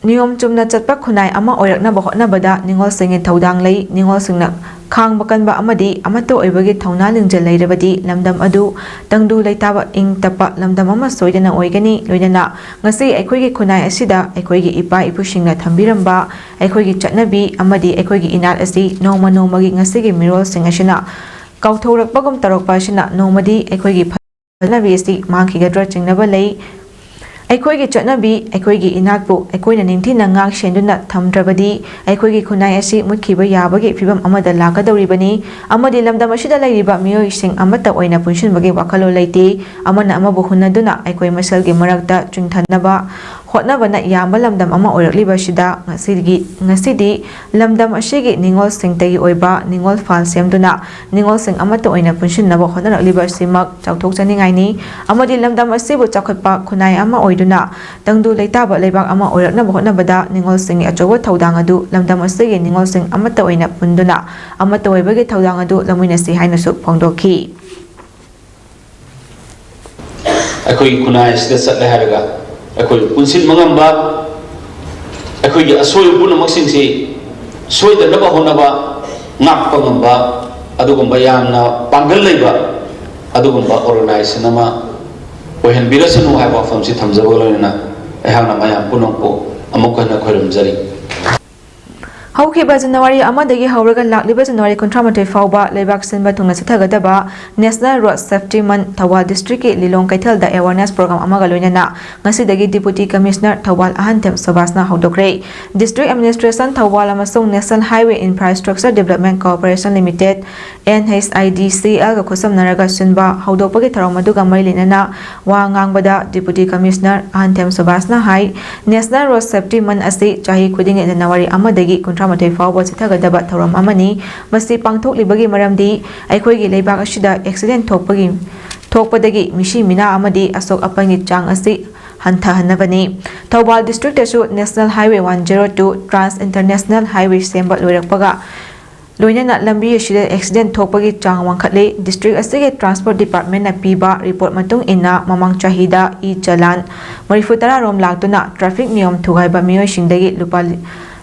ꯅꯤꯌꯣꯝ ꯆꯨꯝꯅ ꯆꯠꯄ ꯈꯨꯟꯅꯥꯏ ꯑꯃ ꯑꯣꯏꯔꯛꯅꯕ ꯍꯣꯠꯅꯕꯗ ꯅꯤꯉꯣꯜꯁꯤꯡꯒꯤ ꯊꯧꯗꯥꯡ ꯂꯩ꯫ ꯅꯤꯉꯣꯜꯁꯤꯡꯅ ꯈꯥꯡꯕ ꯀꯟꯕ ꯑꯃꯗꯤ ꯑꯃꯠꯇ ꯑꯣꯏꯕꯒꯤ ꯊꯧꯅꯥ ꯂꯤꯡꯖꯦꯜ ꯂꯩꯔꯕꯗꯤ ꯂꯝꯗꯝ ꯑꯗꯨ ꯇꯪꯗꯨ ꯂꯩꯇꯥꯕ, ꯏꯪ ꯇꯞꯄ ꯂꯝꯗꯝ ꯑꯃ ꯁꯣꯏꯗꯅ ꯑꯣꯏꯒꯅꯤ꯫ ꯂꯣꯏꯅꯅ ꯉꯁꯤ ꯑꯩꯈꯣꯏꯒꯤ ꯈꯨꯟꯅꯥꯏ ꯑꯁꯤꯗ ꯑꯩꯈꯣꯏꯒꯤ ꯏꯄꯥ ꯏꯄꯨꯁꯤꯡꯅ ꯊꯝꯕꯤꯔꯝꯕ ꯑꯩꯈꯣꯏꯒꯤ ꯆꯠꯅꯕꯤ ꯑꯃꯗꯤ ꯑꯩꯈꯣꯏꯒꯤ ꯏꯅꯥꯠ ꯑꯁꯤ ꯅꯣꯡꯃ ꯅꯣꯡꯃꯒꯤ ꯉꯁꯤꯒꯤ ꯃꯤꯔꯣꯜꯁꯤꯡ ꯑꯁꯤꯅ ꯀꯥꯎꯊꯣꯛꯂꯛꯄꯒꯨꯝ ꯇꯧꯔꯛꯄ ꯑꯁꯤꯅ ꯅꯣꯡꯃꯗꯤ ꯑꯩꯈꯣꯏꯒꯤ ꯆꯠꯅꯕꯤ ꯑꯁꯤ ꯃꯥꯡꯈꯤꯒꯗ꯭ꯔꯥ ꯆꯤꯡꯅꯕ ꯂꯩ꯫ ꯑꯩꯈꯣꯏꯒꯤ ꯆꯠꯅꯕꯤ, ꯑꯩꯈꯣꯏꯒꯤ ꯏꯅꯥꯠꯄꯨ ꯑꯩꯈꯣꯏꯅ ꯅꯤꯡꯊꯤꯅ ꯉꯥꯛ ꯁꯦꯟꯗꯨꯅ ꯊꯝꯗ꯭ꯔꯕꯗꯤ ꯑꯩꯈꯣꯏꯒꯤ ꯈꯨꯟꯅꯥꯏ ꯑꯁꯤ ꯃꯨꯠꯈꯤꯕ ꯌꯥꯕꯒꯤ ꯐꯤꯕꯝ ꯑꯃꯗ ꯂꯥꯛꯀꯗꯧꯔꯤꯕꯅꯤ꯫ ꯑꯃꯗꯤ ꯂꯝꯗꯝ ꯑꯁꯤꯗ ꯂꯩꯔꯤꯕ ꯃꯤꯑꯣꯏꯁꯤꯡ ꯑꯃꯠꯇ ꯑꯣꯏꯅ ꯄꯨꯟꯁꯤꯟꯕꯒꯤ ꯋꯥꯈꯜꯂꯣꯟ ꯂꯩꯇꯦ꯫ ꯑꯃꯅ ꯑꯃꯕꯨ ꯍꯨꯟꯅꯗꯨꯅ ꯑꯩꯈꯣꯏ ꯃꯁꯦꯜꯒꯤ ꯃꯔꯛꯇ ꯆꯤꯡꯊꯅꯕ ꯍꯣꯠꯅꯕꯅ ꯌꯥꯝꯕ ꯂꯝꯗꯝ ꯑꯃ ꯑꯣꯏꯔꯛꯂꯤꯕꯁꯤꯗ ꯉꯁꯤꯒꯤ, ꯉꯁꯤꯗꯤ ꯂꯝꯗꯝ ꯑꯁꯤꯒꯤ ꯅꯤꯉꯣꯜꯁꯤꯡꯇꯒꯤ ꯑꯣꯏꯕ ꯅꯤꯉꯣꯜ ꯐꯥꯜ ꯁꯦꯝꯗꯨꯅ ꯅꯤꯉꯣꯜꯁꯤꯡ ꯑꯃꯠꯇ ꯑꯣꯏꯅ ꯄꯨꯟꯁꯤꯟꯅꯕ ꯍꯣꯠꯅꯔꯛꯂꯤꯕ ꯑꯁꯤꯃꯛ ꯆꯥꯎꯊꯣꯛꯆꯅꯤꯡꯉꯥꯏꯅꯤ꯫ ꯑꯃꯗꯤ ꯂꯝꯗꯝ ꯑꯁꯤꯕꯨ ꯆꯥꯎꯈꯠꯄ ꯈꯨꯟꯅꯥꯏ ꯑꯃ ꯑꯣꯏꯗꯨꯅ ꯇꯪꯗꯨ ꯂꯩꯇꯥꯕ ꯂꯩꯕꯥꯛ ꯑꯃ ꯑꯣꯏꯔꯛꯅꯕ ꯍꯣꯠꯅꯕꯗ ꯅꯤꯉꯣꯜꯁꯤꯡꯒꯤ ꯑꯆꯧꯕ ꯊꯧꯗꯥꯡ ꯑꯗꯨ ꯂꯝꯗꯝ ꯑꯁꯤꯒꯤ ꯅꯤꯉꯣꯜꯁꯤꯡ ꯑꯃꯠꯇ ꯑꯣꯏꯅ ꯄꯨꯟꯗꯨꯅ ꯑꯃꯠꯇ ꯑꯣꯏꯕꯒꯤ ꯊꯧꯗꯥꯡ ꯑꯗꯨ ꯂꯧꯃꯤꯟꯅꯁꯤ ꯍꯥꯏꯅꯁꯨ ꯐꯣꯡꯗꯣꯛꯈꯤ꯫ ꯑꯩꯈꯣꯏꯒꯤ ꯈꯨꯟꯅꯥꯏ ꯑꯁꯤꯗ ꯆꯠꯂꯦ ꯍꯥꯏꯔꯒ ꯑꯩꯈꯣꯏ ꯄꯨꯟꯁꯤꯟꯕ ꯉꯝꯕ, ꯑꯩꯈꯣꯏꯒꯤ ꯑꯁꯣꯏꯕ ꯄꯨꯝꯅꯃꯛꯁꯤꯡꯁꯤ ꯁꯣꯏꯗꯅꯕ ꯍꯣꯠꯅꯕ, ꯉꯥꯛꯄ ꯉꯝꯕ, ꯑꯗꯨꯒꯨꯝꯕ ꯌꯥꯝꯅ ꯄꯥꯡꯒꯜ ꯂꯩꯕ ꯑꯗꯨꯒꯨꯝꯕ organization ꯑꯃ ꯑꯣꯏꯍꯟꯕꯤꯔꯁꯅꯨ ꯍꯥꯏꯕ ꯋꯥꯐꯝꯁꯤ ꯊꯝꯖꯕꯒ ꯂꯣꯏꯅꯅ ꯑꯩꯍꯥꯛꯅ ꯃꯌꯥꯝ ꯄꯨꯝꯅꯃꯛꯄꯨ ꯑꯃꯨꯛ ꯍꯟꯅ ꯈꯣꯏꯔꯨꯝꯖꯔꯤ꯫ ꯍꯧꯈꯤꯕ ꯖꯅꯋꯥꯔꯤ ꯑꯃꯗꯒꯤ ꯍꯧꯔꯒ ꯂꯥꯛꯂꯤꯕ ꯖꯅꯋꯥꯔꯤ ꯀꯨꯟꯊ꯭ꯔꯥ ꯃꯥꯊꯣꯏ ꯐꯥꯎꯕ ꯂꯩꯕꯥꯛ ꯁꯤꯟꯕ ꯊꯨꯡꯅ ꯆꯠꯊꯒꯗꯕ National Road Safety Month Thoubal district ꯀꯤ ꯂꯤꯂꯣꯡ ꯀꯩꯊꯦꯜꯗ awareness program ꯑꯃꯒ ꯂꯣꯏꯅꯅ ꯉꯁꯤꯗꯒꯤ Deputy Commissioner Thoubal ꯑꯍꯟꯊꯦꯝ ꯁꯨꯕꯥꯁꯅ ꯍꯧꯗꯣꯛꯈ꯭ꯔꯦ꯫ District Administration Thoubal ꯑꯃꯁꯨꯡ National Highway Infrastructure Development Corporation Limited, N H I D C L ꯒ ꯈꯨꯠꯁꯝꯅꯔꯒ ꯁꯤꯟꯕ ꯍꯧꯗꯣꯛꯄꯒꯤ ꯊꯧꯔꯝ ꯑꯗꯨꯒ ꯃꯔꯤ ꯂꯩꯅꯅ ꯋꯥ ꯉꯥꯡꯕꯗ Deputy Commissioner ꯑꯍꯟꯊꯦꯝ ꯁꯨꯕꯥꯁꯅ ꯍꯥꯏ, National Road Safety Month ꯑꯁꯤ ꯆꯍꯤ ꯈꯨꯗꯤꯡꯒꯤ ꯖꯅꯋꯥꯔꯤ ꯑꯃꯗꯒꯤ ꯀꯨꯟꯊ꯭ꯔꯥ ꯃꯥꯊꯣꯏ ꯐꯥꯎꯕ ꯆꯠꯊꯒꯗꯕ ꯊꯧꯔꯝ ꯑꯃꯅꯤ꯫ ꯃꯁꯤ ꯄꯥꯡꯊꯣꯛꯂꯤꯕꯒꯤ ꯃꯔꯝꯗꯤ ꯑꯩꯈꯣꯏꯒꯤ ꯂꯩꯕꯥꯛ ꯑꯁꯤꯗ accident ꯊꯣꯛꯄꯒꯤ, ꯊꯣꯛꯄꯗꯒꯤ ꯃꯤꯁꯤ ꯃꯤꯅꯥ ꯑꯃꯗꯤ ꯑꯁꯣꯛ ꯑꯄꯟꯒꯤ ꯆꯥꯡ ꯑꯁꯤ ꯍꯟꯊꯍꯟꯅꯕꯅꯤ꯫ ꯊꯧꯕꯥꯜ district ꯇꯁꯨ National Highway one zero two Trans International Highway ꯁꯦꯝꯕ ꯂꯣꯏꯔꯛꯄꯒ ꯂꯣꯏꯅꯅ ꯂꯝꯕꯤ ꯑꯁꯤꯗ accident ꯊꯣꯛꯄꯒꯤ ꯆꯥꯡ ꯋꯥꯡꯈꯠꯂꯤ꯫ District ꯑꯁꯤꯒꯤ Transport Department ꯅ ꯄꯤꯕ report ꯃꯇꯨꯡ ꯏꯟꯅ, ꯃꯃꯥꯡ ꯆꯍꯤꯗ e-challan ꯃꯔꯤꯐꯨ ꯇꯔꯥ ꯔꯣꯝ ꯂꯥꯛꯇꯨꯅ traffic ꯅꯤꯌꯣꯝ ꯊꯨꯒꯥꯏꯕ ꯃꯤꯑꯣꯏꯁꯤꯡꯗꯒꯤ ꯂꯨꯄꯥ ꯂꯤ-,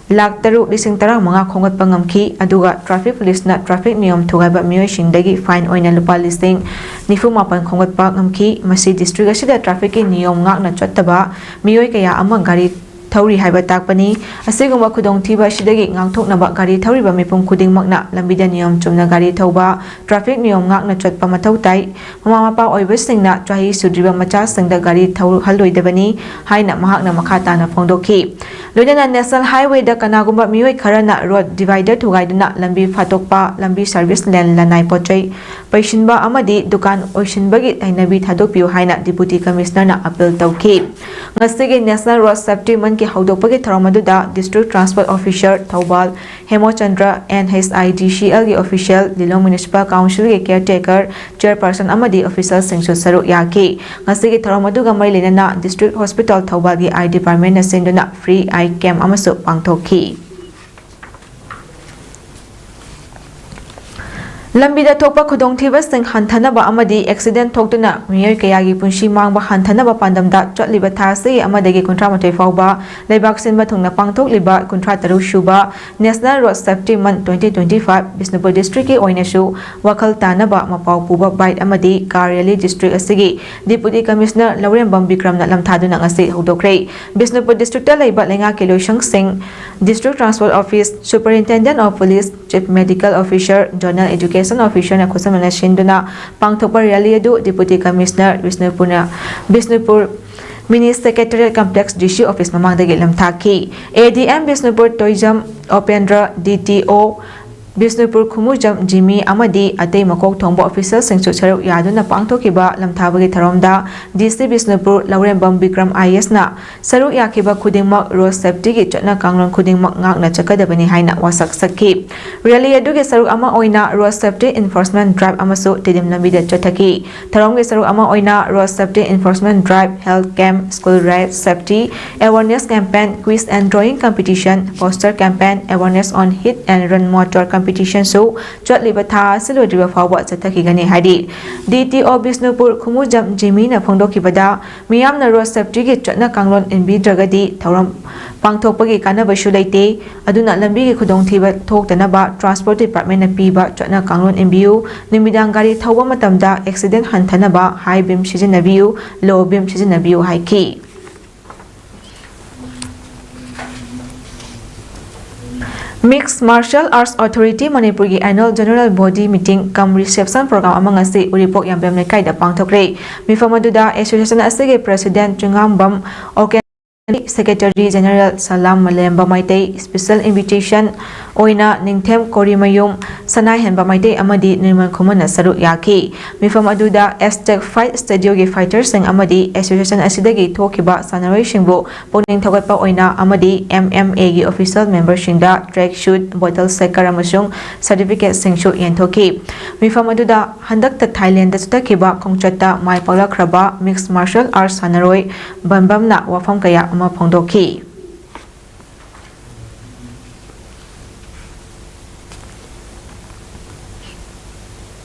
ꯂꯥꯈ ꯇꯔꯨꯛ ꯂꯤꯁꯤꯡ ꯇꯔꯥ ꯃꯉꯥ ꯈꯣꯝꯒꯠꯄ ꯉꯝꯈꯤ, ꯑꯗꯨꯒ traffic police ꯅ traffic ꯅꯤꯌꯣꯝ ꯊꯨꯒꯥꯏꯕ ꯃꯤꯑꯣꯏꯁꯤꯡꯗꯒꯤ fine ꯑꯣꯏꯅ ꯂꯨꯄꯥ ꯂꯤꯁꯤꯡ ꯅꯤꯐꯨ ꯃꯥꯄꯟ ꯈꯣꯝꯒꯠꯄ ꯉꯝꯈꯤ꯫ ꯃꯁꯤ district ꯑꯁꯤꯗ traffic ꯀꯤ ꯅꯤꯌꯣꯝ ꯉꯥꯛꯅ ꯆꯠꯇꯕ ꯃꯤꯑꯣꯏ ꯀꯌꯥ ꯑꯃ ꯒꯥꯔꯤ ꯊꯧꯔꯤ ꯍꯥꯏꯕ ꯇꯥꯛꯄꯅꯤ꯫ ꯑꯁꯤꯒꯨꯝꯕ ꯈꯨꯗꯣꯡꯊꯤꯕ ꯑꯁꯤꯗꯒꯤ ꯉꯥꯛꯊꯣꯛꯅꯕ ꯒꯥꯔꯤ ꯊꯧꯔꯤꯕ ꯃꯤꯄꯨꯝ ꯈꯨꯗꯤꯡꯃꯛꯅ ꯂꯝꯕꯤꯗ ꯅꯤꯌꯣꯝ ꯆꯨꯝꯅ ꯒꯥꯔꯤ ꯊꯧꯕ, traffic ꯅꯤꯌꯣꯝ ꯉꯥꯛꯅ ꯆꯠꯄ ꯃꯊꯧ ꯇꯥꯏ꯫ ꯃꯃꯥ ꯃꯄꯥ ꯑꯣꯏꯕꯁꯤꯡꯅ ꯆꯍꯤ ꯁꯨꯗ꯭ꯔꯤꯕ ꯃꯆꯥꯁꯤꯡꯗ ꯒꯥꯔꯤ ꯊꯧꯍꯜꯂꯣꯏꯗꯕꯅꯤ ꯍꯥꯏꯅ ꯃꯍꯥꯛꯅ ꯃꯈꯥ ꯇꯥꯅ ꯐꯣꯡꯗꯣꯛꯈꯤ꯫ ꯂꯣꯏꯅꯅ National Highway ꯗ ꯀꯅꯥꯒꯨꯝꯕ ꯃꯤꯑꯣꯏ ꯈꯔꯅ road divider ꯊꯨꯒꯥꯏꯗꯨꯅ ꯂꯝꯕꯤ ꯐꯥꯠꯇꯣꯛꯄ, ꯂꯝꯕꯤ service lane, ꯂꯅꯥꯏ ꯄꯣꯠꯆꯩ ꯄꯩꯁꯤꯟꯕ ꯑꯃꯗꯤ ꯗꯨꯀꯥꯟ ꯑꯣꯏꯁꯤꯟꯕꯒꯤ ꯍꯩꯅꯕꯤ ꯊꯥꯗꯣꯛꯄꯤꯌꯨ ꯍꯥꯏꯅ Deputy Commissioner ꯅ appeal ꯇꯧꯈꯤ꯫ ꯉꯁꯤꯒꯤ National Road Safety Month ꯀꯤ ꯍꯧꯗꯣꯛꯄꯒꯤ ꯊꯧꯔꯝ ꯑꯗꯨꯗ District Transport Officer Thoubal ꯍꯦꯃꯣꯆꯟꯗ꯭ꯔ, N H I D C L ꯒꯤ official, ꯂꯤꯂꯣꯡ Municipal Council ꯒꯤ caretaker, chairperson ꯑꯃꯗꯤ official ꯁꯤꯡꯁꯨ ꯁꯔꯨꯛ ꯌꯥꯈꯤ꯫ ꯉꯁꯤꯒꯤ ꯊꯧꯔꯝ ꯑꯗꯨꯒ ꯃꯔꯤ ꯂꯩꯅꯅ District Hospital ꯊꯧꯕꯥꯜꯒꯤ eye department ꯅ ꯁꯤꯟꯗꯨꯅ free eye camp ꯑꯃꯁꯨ ꯄꯥꯡꯊꯣꯛꯈꯤ꯫ ꯂꯝꯕꯤꯗ ꯊꯣꯛꯄ ꯈꯨꯗꯣꯡꯊꯤꯕꯁꯤꯡ ꯍꯟꯊꯅꯕ ꯑꯃꯗꯤ ꯑꯦꯛꯁꯤꯗꯦꯟ ꯊꯣꯛꯇꯨꯅ ꯃꯤꯑꯣꯏ ꯀꯌꯥꯒꯤ ꯄꯨꯟꯁꯤ ꯃꯥꯡꯕ ꯍꯟꯊꯅꯕ ꯄꯥꯟꯗꯝꯗ ꯆꯠꯂꯤꯕ ꯊꯥ ꯑꯁꯤꯒꯤ ꯑꯃꯗꯒꯤ ꯀꯨꯟꯊ꯭ꯔꯥ ꯃꯥꯊꯣꯏ ꯐꯥꯎꯕ ꯂꯩꯕꯥꯛ ꯁꯤꯟꯕ ꯊꯨꯡꯅ ꯄꯥꯡꯊꯣꯛꯂꯤꯕ ꯀꯨꯟꯊ꯭ꯔꯥ ꯇꯔꯨꯛ ꯁꯨꯕ National Road Safety Month twenty twenty five Bishnupur ꯗꯤꯁꯇ꯭ꯔꯤꯛꯀꯤ ꯑꯣꯏꯅꯁꯨ ꯋꯥꯈꯜ ꯇꯥꯅꯕ ꯃꯄꯥꯎ ꯄꯨꯕ ꯕꯥꯏꯠ ꯑꯃꯗꯤ ꯀꯥꯔ ꯔꯦꯂꯤ ꯗꯤꯁꯇ꯭ꯔꯤꯛ ꯑꯁꯤꯒꯤ ꯗꯤꯄꯨꯇꯤ ꯀꯃꯤꯁꯅꯔ ꯂꯧꯔꯦꯝꯕꯝ ꯕꯤꯀ꯭ꯔꯝꯅ ꯂꯝꯊꯥꯗꯨꯅ ꯉꯁꯤ ꯍꯧꯗꯣꯛꯈ꯭ꯔꯦ꯫ ꯕꯤꯁꯅꯨꯄꯨꯔ ꯗꯤꯁꯇ꯭ꯔꯤꯛꯇ ꯂꯩꯕ ꯂꯩꯉꯥꯛꯀꯤ ꯂꯣꯏꯁꯪꯁꯤꯡ, District Transport Office, Superintendent of Police, Chief Medical Officer, Zonal Education Officerꯅ ꯈꯨꯠꯁꯝꯅꯅ ꯁꯤꯟꯗꯨꯅ ꯄꯥꯡꯊꯣꯛꯄ ꯔꯦꯂꯤ ꯑꯗꯨ ꯗꯤꯄꯨꯇꯤ ꯀꯃꯤꯁꯅꯔ ꯕꯤꯁꯅꯨꯄꯨꯔꯅ, Bishnupur mini secretariat complex D C office ꯃꯃꯥꯡꯗꯒꯤ ꯂꯝꯊꯥꯈꯤ꯫ A D M Bishnupur Toijam Opendra, D T O Bishnupur ꯈꯨꯃꯨꯖꯝ ꯖꯤꯃꯤ ꯑꯃꯗꯤ ꯑꯇꯩ ꯃꯀꯣꯛ ꯊꯣꯡꯕ ꯑꯣꯐꯤꯁꯤꯌꯦꯜꯁꯤꯡꯁꯨ ꯁꯔꯨꯛ ꯌꯥꯗꯨꯅ ꯄꯥꯡꯊꯣꯛꯈꯤꯕ ꯂꯝꯊꯥꯕꯒꯤ ꯊꯧꯔꯝꯗ ꯗꯤ ꯁꯤ ꯕꯤꯁꯅꯨꯄꯨꯔ ꯂꯧꯔꯦꯝꯕꯝ ꯕꯤꯀ꯭ꯔꯝ ꯑꯥꯏ ꯑꯦꯁꯅ ꯁꯔꯨꯛ ꯌꯥꯈꯤꯕ ꯈꯨꯗꯤꯡꯃꯛ ꯔꯣꯗ ꯁꯦꯐꯇꯤꯒꯤ ꯆꯠꯅ ꯀꯥꯡꯂꯣꯟ ꯈꯨꯗꯤꯡꯃꯛ ꯉꯥꯛꯅ ꯆꯠꯀꯗꯕꯅꯤ ꯍꯥꯏꯅ ꯋꯥꯁꯛ ꯁꯛꯈꯤ꯫ ꯔꯦꯂꯤ ꯑꯗꯨꯒꯤ ꯁꯔꯨꯛ ꯑꯃ ꯑꯣꯏꯅ ꯔꯣꯗ ꯁꯦꯐꯇꯤ ꯏꯟꯐꯣꯔꯁꯃꯦꯟ ꯗ꯭ꯔꯥꯏꯚ ꯑꯃꯁꯨ ꯇꯤꯗꯤꯝ ꯂꯝꯕꯤꯗ ꯆꯠꯊꯈꯤ꯫ ꯊꯧꯔꯝꯒꯤ ꯁꯔꯨꯛ ꯑꯃ ꯑꯣꯏꯅ road safety enforcement drive, health camp, school ride, safety awareness campaign, quiz and drawing competition, poster campaign, awareness on hit and run motor competitionꯁꯨ ꯆꯠꯂꯤꯕ ꯊꯥ ꯑꯁꯤ ꯂꯣꯏꯗ꯭ꯔꯤꯕ ꯐꯥꯎꯕ ꯆꯠꯊꯈꯤꯒꯅꯤ ꯍꯥꯏꯔꯤ꯫ ꯗꯤ ꯇꯤ ꯑꯣ ꯕꯤꯁꯅꯨꯄꯨꯔ ꯈꯨꯃꯨꯖꯝ ꯖꯤꯃꯤꯅ ꯐꯣꯡꯗꯣꯛꯈꯤꯕꯗ, ꯃꯤꯌꯥꯝꯅ ꯔꯣꯗ ꯁꯦꯐꯇꯤꯒꯤ ꯆꯠꯅ ꯀꯥꯡꯂꯣꯟ ꯏꯟꯕꯤꯗ꯭ꯔꯒꯗꯤ ꯊꯧꯔꯝ ꯄꯥꯡꯊꯣꯛꯄꯒꯤ ꯀꯥꯟꯅꯕꯁꯨ ꯂꯩꯇꯦ꯫ ꯑꯗꯨꯅ ꯂꯝꯕꯤꯒꯤ ꯈꯨꯗꯣꯡꯊꯤꯕ ꯊꯣꯛꯇꯅꯕ ꯇ꯭ꯔꯥꯟꯁꯄꯣꯔꯠ ꯗꯤꯄꯥꯔꯠꯃꯦꯟꯅ ꯄꯤꯕ ꯆꯠꯅ ꯀꯥꯡꯂꯣꯟ ꯏꯟꯕꯤꯌꯨ꯫ ꯅꯨꯃꯤꯗꯥꯡ ꯒꯥꯔꯤ ꯊꯧꯕ ꯃꯇꯝꯗ ꯑꯦꯛꯁꯤꯗꯦꯟ ꯍꯟꯊꯅꯕ ꯍꯥꯏ ꯕꯤꯝ ꯁꯤꯖꯤꯟꯅꯕꯤꯌꯨ, ꯂꯣ ꯕꯤꯝ ꯁꯤꯖꯤꯟꯅꯕꯤꯌꯨ ꯍꯥꯏꯈꯤ꯫ Mixed Martial Arts Authority ꯃꯅꯤꯄꯨꯔꯒꯤ annual general body meeting cum reception program ꯑꯃ ꯉꯁꯤ ꯎꯔꯤꯄꯣꯛ ꯌꯥꯝꯕꯦꯝ ꯂꯩꯀꯥꯏꯗ ꯄꯥꯡꯊꯣꯛꯈ꯭ꯔꯦ꯫ ꯃꯤꯐꯝ ꯑꯗꯨꯗ association ꯑꯁꯤꯒꯤ president ꯆꯤꯡꯉꯥꯝꯕꯝ ꯑꯣꯀꯦꯟ, secretary general ꯁꯂꯥꯝ ꯃꯂꯦꯝꯕ ꯃꯩꯇꯩ, special invitation ꯑꯣꯏꯅ ꯅꯤꯡꯊꯦꯝ ꯀꯣꯔꯤꯃꯌꯨꯝ ꯁꯅꯥꯍꯦꯟꯕ ꯃꯩꯇꯩ ꯑꯃꯗꯤ ꯅꯤꯔꯃꯜ ꯈꯨꯃꯟꯅ ꯁꯔꯨꯛ ꯌꯥꯈꯤ꯫ ꯃꯤꯐꯝ ꯑꯗꯨꯗ Aztec Fight Studioꯒꯤ fighterꯁꯤꯡ ꯑꯃꯗꯤ association ꯑꯁꯤꯗꯒꯤ ꯊꯣꯛꯈꯤꯕ ꯁꯥꯟꯅꯔꯣꯏꯁꯤꯡꯕꯨ ꯄꯨꯛꯅꯤꯡ ꯊꯧꯒꯠꯄ ꯑꯣꯏꯅ ꯑꯃꯗꯤ ꯑꯦꯝ ꯑꯦꯝ ꯑꯦꯒꯤ official memberꯁꯤꯡꯗ track suit, bottle shaker ꯑꯃꯁꯨꯡ certificateꯁꯤꯡꯁꯨ ꯌꯦꯟꯊꯣꯛꯈꯤ꯫ ꯃꯤꯐꯝ ꯑꯗꯨꯗ ꯍꯟꯗꯛꯇ ꯊꯥꯏꯂꯦꯟꯗ ꯆꯠꯊꯈꯤꯕ ꯈꯣꯡꯆꯠꯇ ꯃꯥꯏ ꯄꯥꯛꯂꯛꯈ꯭ꯔꯕ Mixed Martial Arts ꯁꯥꯟꯅꯔꯣꯏ ꯕꯝꯕꯝꯅ ꯋꯥꯐꯝ ꯀꯌꯥ ꯑꯃ ꯐꯣꯡꯗꯣꯛꯈꯤ꯫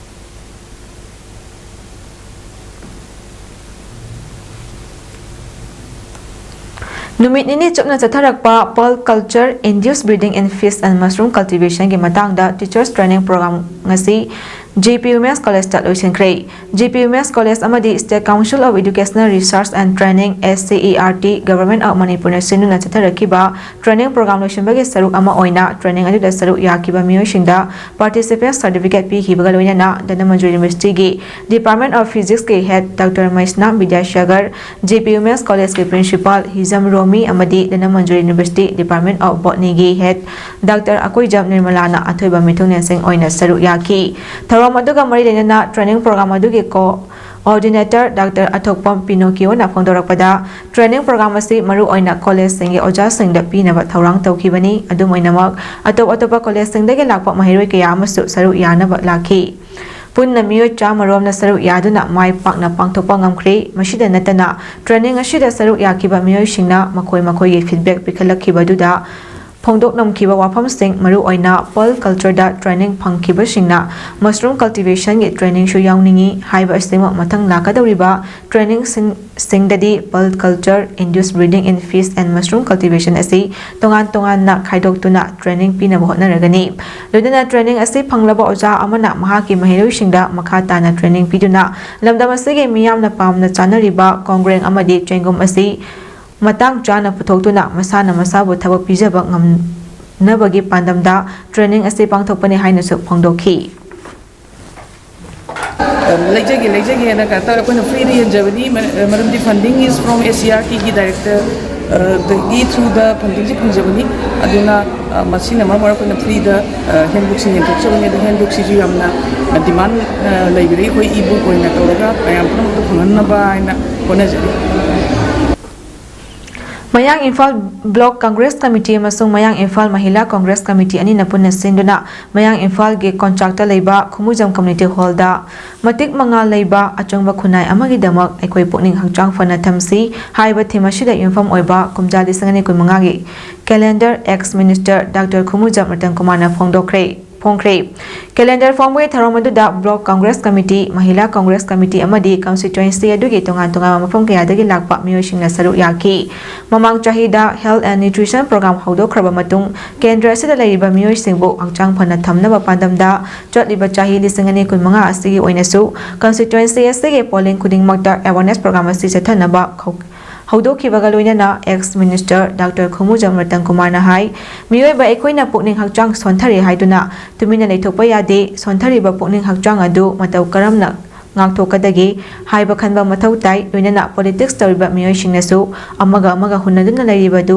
ꯅꯨꯃꯤꯠ ꯅꯤꯅꯤ ꯆꯨꯞꯅ ꯆꯠꯊꯔꯛꯄ Pearl Culture, Induced Breeding in Fish and Mushroom Cultivation ꯒꯤ ꯃꯇꯥꯡꯗ Teachers Training Program ꯉꯁꯤ G P Women's College ꯇ ꯂꯣꯏꯁꯤꯟꯈ꯭ꯔꯦ꯫ G P Women's College ꯑꯃꯗꯤ State Council of Educational Research and Training, S C E R T, Government of Manipur ꯅ ꯁꯤꯟꯗꯨꯅ ꯆꯠꯊꯔꯛꯈꯤꯕ training program ꯂꯣꯏꯁꯤꯟꯕꯒꯤ ꯁꯔꯨꯛ ꯑꯃ ꯑꯣꯏꯅ training ꯑꯗꯨꯗ ꯁꯔꯨꯛ ꯌꯥꯈꯤꯕ ꯃꯤꯑꯣꯏꯁꯤꯡꯗ participant certificate ꯄꯤꯈꯤꯕꯒ ꯂꯣꯏꯅꯅ Dhanamajuri University ꯒꯤ Department of Physics ꯀꯤ Head Doctor ꯃꯩꯁꯅꯥꯝ Vidyasagar, G P Women's College ꯀꯤ Principal ꯍꯤꯖꯝ ꯔꯣꯃꯤ ꯑꯃꯗꯤ Dhanamajuri University Department of Botany ꯒꯤ Head Doctor ꯑꯀꯣꯏꯖꯝ ꯅꯤꯔꯃꯂꯥꯅ ꯑꯊꯣꯏꯕ ꯃꯤꯊꯨꯡꯂꯦꯟꯁꯤꯡ ꯑꯣꯏꯅ ꯁꯔꯨꯛ ꯌꯥꯈꯤ꯫ ꯊꯧꯔꯝ ꯑꯗꯨꯒ ꯃꯔꯤ ꯂꯩꯅꯅ training program ꯑꯗꯨꯒꯤ Coordinator Doctor ꯑꯊꯣꯛꯄꯝ ꯄꯤꯅꯣꯀꯤꯌꯣꯅ ꯐꯣꯡꯗꯣꯔꯛꯄꯗ, training program ꯑꯁꯤ ꯃꯔꯨꯑꯣꯏꯅ college ꯁꯤꯡꯒꯤ ꯑꯣꯖꯥꯁꯤꯡꯗ ꯄꯤꯅꯕ ꯊꯧꯔꯥꯡ ꯇꯧꯈꯤꯕꯅꯤ꯫ ꯑꯗꯨꯝ ꯑꯣꯏꯅꯃꯛ, ꯑꯇꯣꯞ ꯑꯇꯣꯞꯄ college ꯁꯤꯡꯗꯒꯤ ꯂꯥꯛꯄ ꯃꯍꯩꯔꯣꯏ ꯀꯌꯥ ꯑꯃꯁꯨ ꯁꯔꯨꯛ ꯌꯥꯅꯕ ꯂꯥꯛꯈꯤ꯫ ꯄꯨꯟꯅ ꯃꯤꯑꯣꯏ ꯆꯥꯝꯃ ꯔꯣꯝꯅ ꯁꯔꯨꯛ ꯌꯥꯗꯨꯅ ꯃꯥꯏ ꯄꯥꯛꯅ ꯄꯥꯡꯊꯣꯛꯄ ꯉꯝꯈ꯭ꯔꯦ꯫ ꯃꯁꯤꯗ ꯅꯠꯇꯅ, training ꯑꯁꯤꯗ ꯁꯔꯨꯛ ꯌꯥꯈꯤꯕ ꯃꯤꯑꯣꯏꯁꯤꯡꯅ ꯃꯈꯣꯏ ꯃꯈꯣꯏꯒꯤ feedback ꯄꯤꯈꯠꯂꯛꯈꯤꯕꯗꯨꯗ ꯐꯣꯡꯗꯣꯛꯂꯝꯈꯤꯕ ꯋꯥꯐꯝꯁꯤꯡ, ꯃꯔꯨꯑꯣꯏꯅ Pearl Culture ꯗ training ꯐꯪꯈꯤꯕꯁꯤꯡꯅ mushroom cultivation ꯒꯤ training ꯁꯨ ꯌꯥꯎꯅꯤꯡꯏ ꯍꯥꯏꯕ ꯑꯁꯤꯃꯛ ꯃꯊꯪ ꯂꯥꯛꯀꯗꯧꯔꯤꯕ training ꯁꯤꯡ, ꯁꯤꯡꯗꯗꯤ Pearl Culture, Induced Breeding in Fish and Mushroom Cultivation ꯑꯁꯤ ꯇꯣꯉꯥꯟ ꯇꯣꯉꯥꯟꯅ ꯈꯥꯏꯗꯣꯛꯇꯨꯅ training ꯄꯤꯅꯕ ꯍꯣꯠꯅꯔꯒꯅꯤ꯫ ꯂꯣꯏꯅꯅ training ꯑꯁꯤ ꯐꯪꯂꯕ ꯑꯣꯖꯥ ꯑꯃꯅ ꯃꯍꯥꯛꯀꯤ ꯃꯍꯩꯔꯣꯏꯁꯤꯡꯗ ꯃꯈꯥ ꯇꯥꯅ training ꯄꯤꯗꯨꯅ ꯂꯝꯗꯝ ꯑꯁꯤꯒꯤ ꯃꯤꯌꯥꯝꯅ ꯄꯥꯝꯅ ꯆꯥꯅꯔꯤꯕ ꯀꯣꯡꯒ꯭ꯔꯦꯡ ꯑꯃꯗꯤ ꯆꯦꯡꯒꯨꯝ ꯑꯁꯤ ꯃꯇꯥꯡ ꯆꯥꯅ ꯄꯨꯊꯣꯛꯇꯨꯅ ꯃꯁꯥꯅ ꯃꯁꯥꯕꯨ ꯊꯕꯛ ꯄꯤꯖꯕ ꯉꯝꯅꯕꯒꯤ ꯄꯥꯟꯗꯝꯗ training ꯑꯁꯤ ꯄꯥꯡꯊꯣꯛꯄꯅꯤ ꯍꯥꯏꯅꯁꯨ ꯐꯣꯡꯗꯣꯛꯈꯤ꯫ ꯂꯩꯖꯒꯦ ꯂꯩꯖꯒꯦꯅ ꯀꯩꯅꯣ ꯇꯧꯔꯦ, ꯑꯩꯈꯣꯏꯅ free ꯗ ꯌꯦꯟꯖꯕꯅꯤ꯫ ꯃꯔꯝꯗꯤ funding is from S C E R T ꯒꯤ director ꯗꯒꯤ through ꯗ funding ꯁꯦ ꯐꯪꯖꯕꯅꯤ꯫ ꯑꯗꯨꯅ ꯃꯁꯤꯅ ꯃꯔꯝ ꯑꯣꯏꯔꯒ ꯑꯩꯈꯣꯏꯅ free ꯗ handbook ꯁꯤꯡ ꯌꯦꯟꯊꯣꯛꯆꯕꯅꯤ꯫ ꯑꯗꯨ handbook ꯁꯤꯁꯨ ꯌꯥꯝꯅ demand ꯂꯩꯕꯗꯒꯤ ꯑꯩꯈꯣꯏ e-book ꯑꯣꯏꯅ ꯇꯧꯔꯒ ꯃꯌꯥꯝ ꯄꯨꯝꯅꯃꯛꯇ ꯐꯪꯍꯟꯅꯕ ꯍꯥꯏꯅ ꯍꯣꯠꯅꯖꯔꯤ꯫ ꯃꯌꯥꯡ ꯏꯝꯐꯥꯜ Block Congress Committee ꯑꯃꯁꯨꯡ ꯃꯌꯥꯡ ꯏꯝꯐꯥꯜ ꯃꯍꯤꯂꯥ Congress Committee ꯑꯅꯤꯅ ꯄꯨꯟꯅ ꯁꯤꯟꯗꯨꯅ ꯃꯌꯥꯡ ꯏꯝꯐꯥꯜꯒꯤ ꯀꯣꯟꯆꯥꯛꯇ ꯂꯩꯕ ꯈꯨꯃꯨꯖꯝ Community Hall ꯗ ꯃꯇꯤꯛ ꯃꯉꯥꯜ ꯂꯩꯕ ꯑꯆꯨꯝꯕ ꯈꯨꯟꯅꯥꯏ ꯑꯃꯒꯤꯗꯃꯛ ꯑꯩꯈꯣꯏ ꯄꯨꯛꯅꯤꯡ ꯍꯛꯆꯥꯡ ꯐꯅ ꯊꯝꯁꯤ ꯍꯥꯏꯕ theme ꯑꯁꯤꯗ ꯌꯨꯝꯐꯝ ꯑꯣꯏꯕ ꯀꯨꯝꯖꯥ ꯂꯤꯁꯤꯡ ꯑꯅꯤ ꯀꯨꯟꯃꯉꯥꯒꯤ calendar ex minister Doctor ꯈꯨꯃꯨꯖꯝ Ratan ꯀꯨꯃꯥꯔꯅ ꯐꯣꯡꯗꯣꯛꯈ꯭ꯔꯦ꯫ ꯐꯣꯡꯈ꯭ꯔꯦ꯫ Calendar ꯐꯣꯡꯕꯒꯤ ꯊꯧꯔꯝ ꯑꯗꯨꯗ Block Congress Committee, Mahila Congress Committee ꯑꯃꯗꯤ constituency ꯑꯗꯨꯒꯤ ꯇꯣꯉꯥꯟ ꯇꯣꯉꯥꯟꯕ ꯃꯐꯝ ꯀꯌꯥꯗꯒꯤ ꯂꯥꯛꯄ ꯃꯤꯑꯣꯏꯁꯤꯡꯅ ꯁꯔꯨꯛ ꯌꯥꯈꯤ꯫ ꯃꯃꯥꯡ ꯆꯍꯤꯗ Health and Nutrition Program ꯍꯧꯗꯣꯛꯈ꯭ꯔꯕ ꯃꯇꯨꯡ, ꯀꯦꯟꯗ꯭ꯔ ꯑꯁꯤꯗ ꯂꯩꯔꯤꯕ ꯃꯤꯑꯣꯏꯁꯤꯡꯕꯨ ꯍꯛꯆꯥꯡ ꯐꯅ ꯊꯝꯅꯕ ꯄꯥꯟꯗꯝꯗ ꯆꯠꯂꯤꯕ ꯆꯍꯤ ꯂꯤꯁꯤꯡ ꯑꯅꯤ ꯀꯨꯟꯃꯉꯥ ꯑꯁꯤꯒꯤ ꯑꯣꯏꯅꯁꯨ constituency ꯑꯁꯤꯒꯤ polling ꯈꯨꯗꯤꯡꯃꯛꯇ awareness program ꯑꯁꯤ ꯆꯠꯊꯅꯕ ꯈꯧ-, ꯍꯧꯗꯣꯛꯈꯤꯕꯒ ꯂꯣꯏꯅꯅ ex minister Doctor ꯈꯨꯃꯨꯖꯝ ꯔꯇꯟ ꯀꯨꯃꯥꯔꯅ ꯍꯥꯏ, ꯃꯤꯑꯣꯏꯕ ꯑꯩꯈꯣꯏꯅ ꯄꯨꯛꯅꯤꯡ ꯍꯛꯆꯥꯡ ꯁꯣꯟꯊꯔꯦ ꯍꯥꯏꯗꯨꯅ ꯇꯨꯃꯤꯟꯅ ꯂꯩꯊꯣꯛꯄ ꯌꯥꯗꯦ꯫ ꯁꯣꯟꯊꯔꯤꯕ ꯄꯨꯛꯅꯤꯡ ꯍꯛꯆꯥꯡ ꯑꯗꯨ ꯃꯇꯧ ꯀꯔꯝꯅ ꯉꯥꯛꯊꯣꯛꯀꯗꯒꯦ ꯍꯥꯏꯕ ꯈꯟꯕ ꯃꯊꯧ ꯇꯥꯏ꯫ ꯂꯣꯏꯅꯅ politics ꯇꯧꯔꯤꯕ ꯃꯤꯑꯣꯏꯁꯤꯡꯅꯁꯨ ꯑꯃꯒ ꯑꯃꯒ ꯍꯨꯟꯅꯗꯨꯅ ꯂꯩꯔꯤꯕꯗꯨ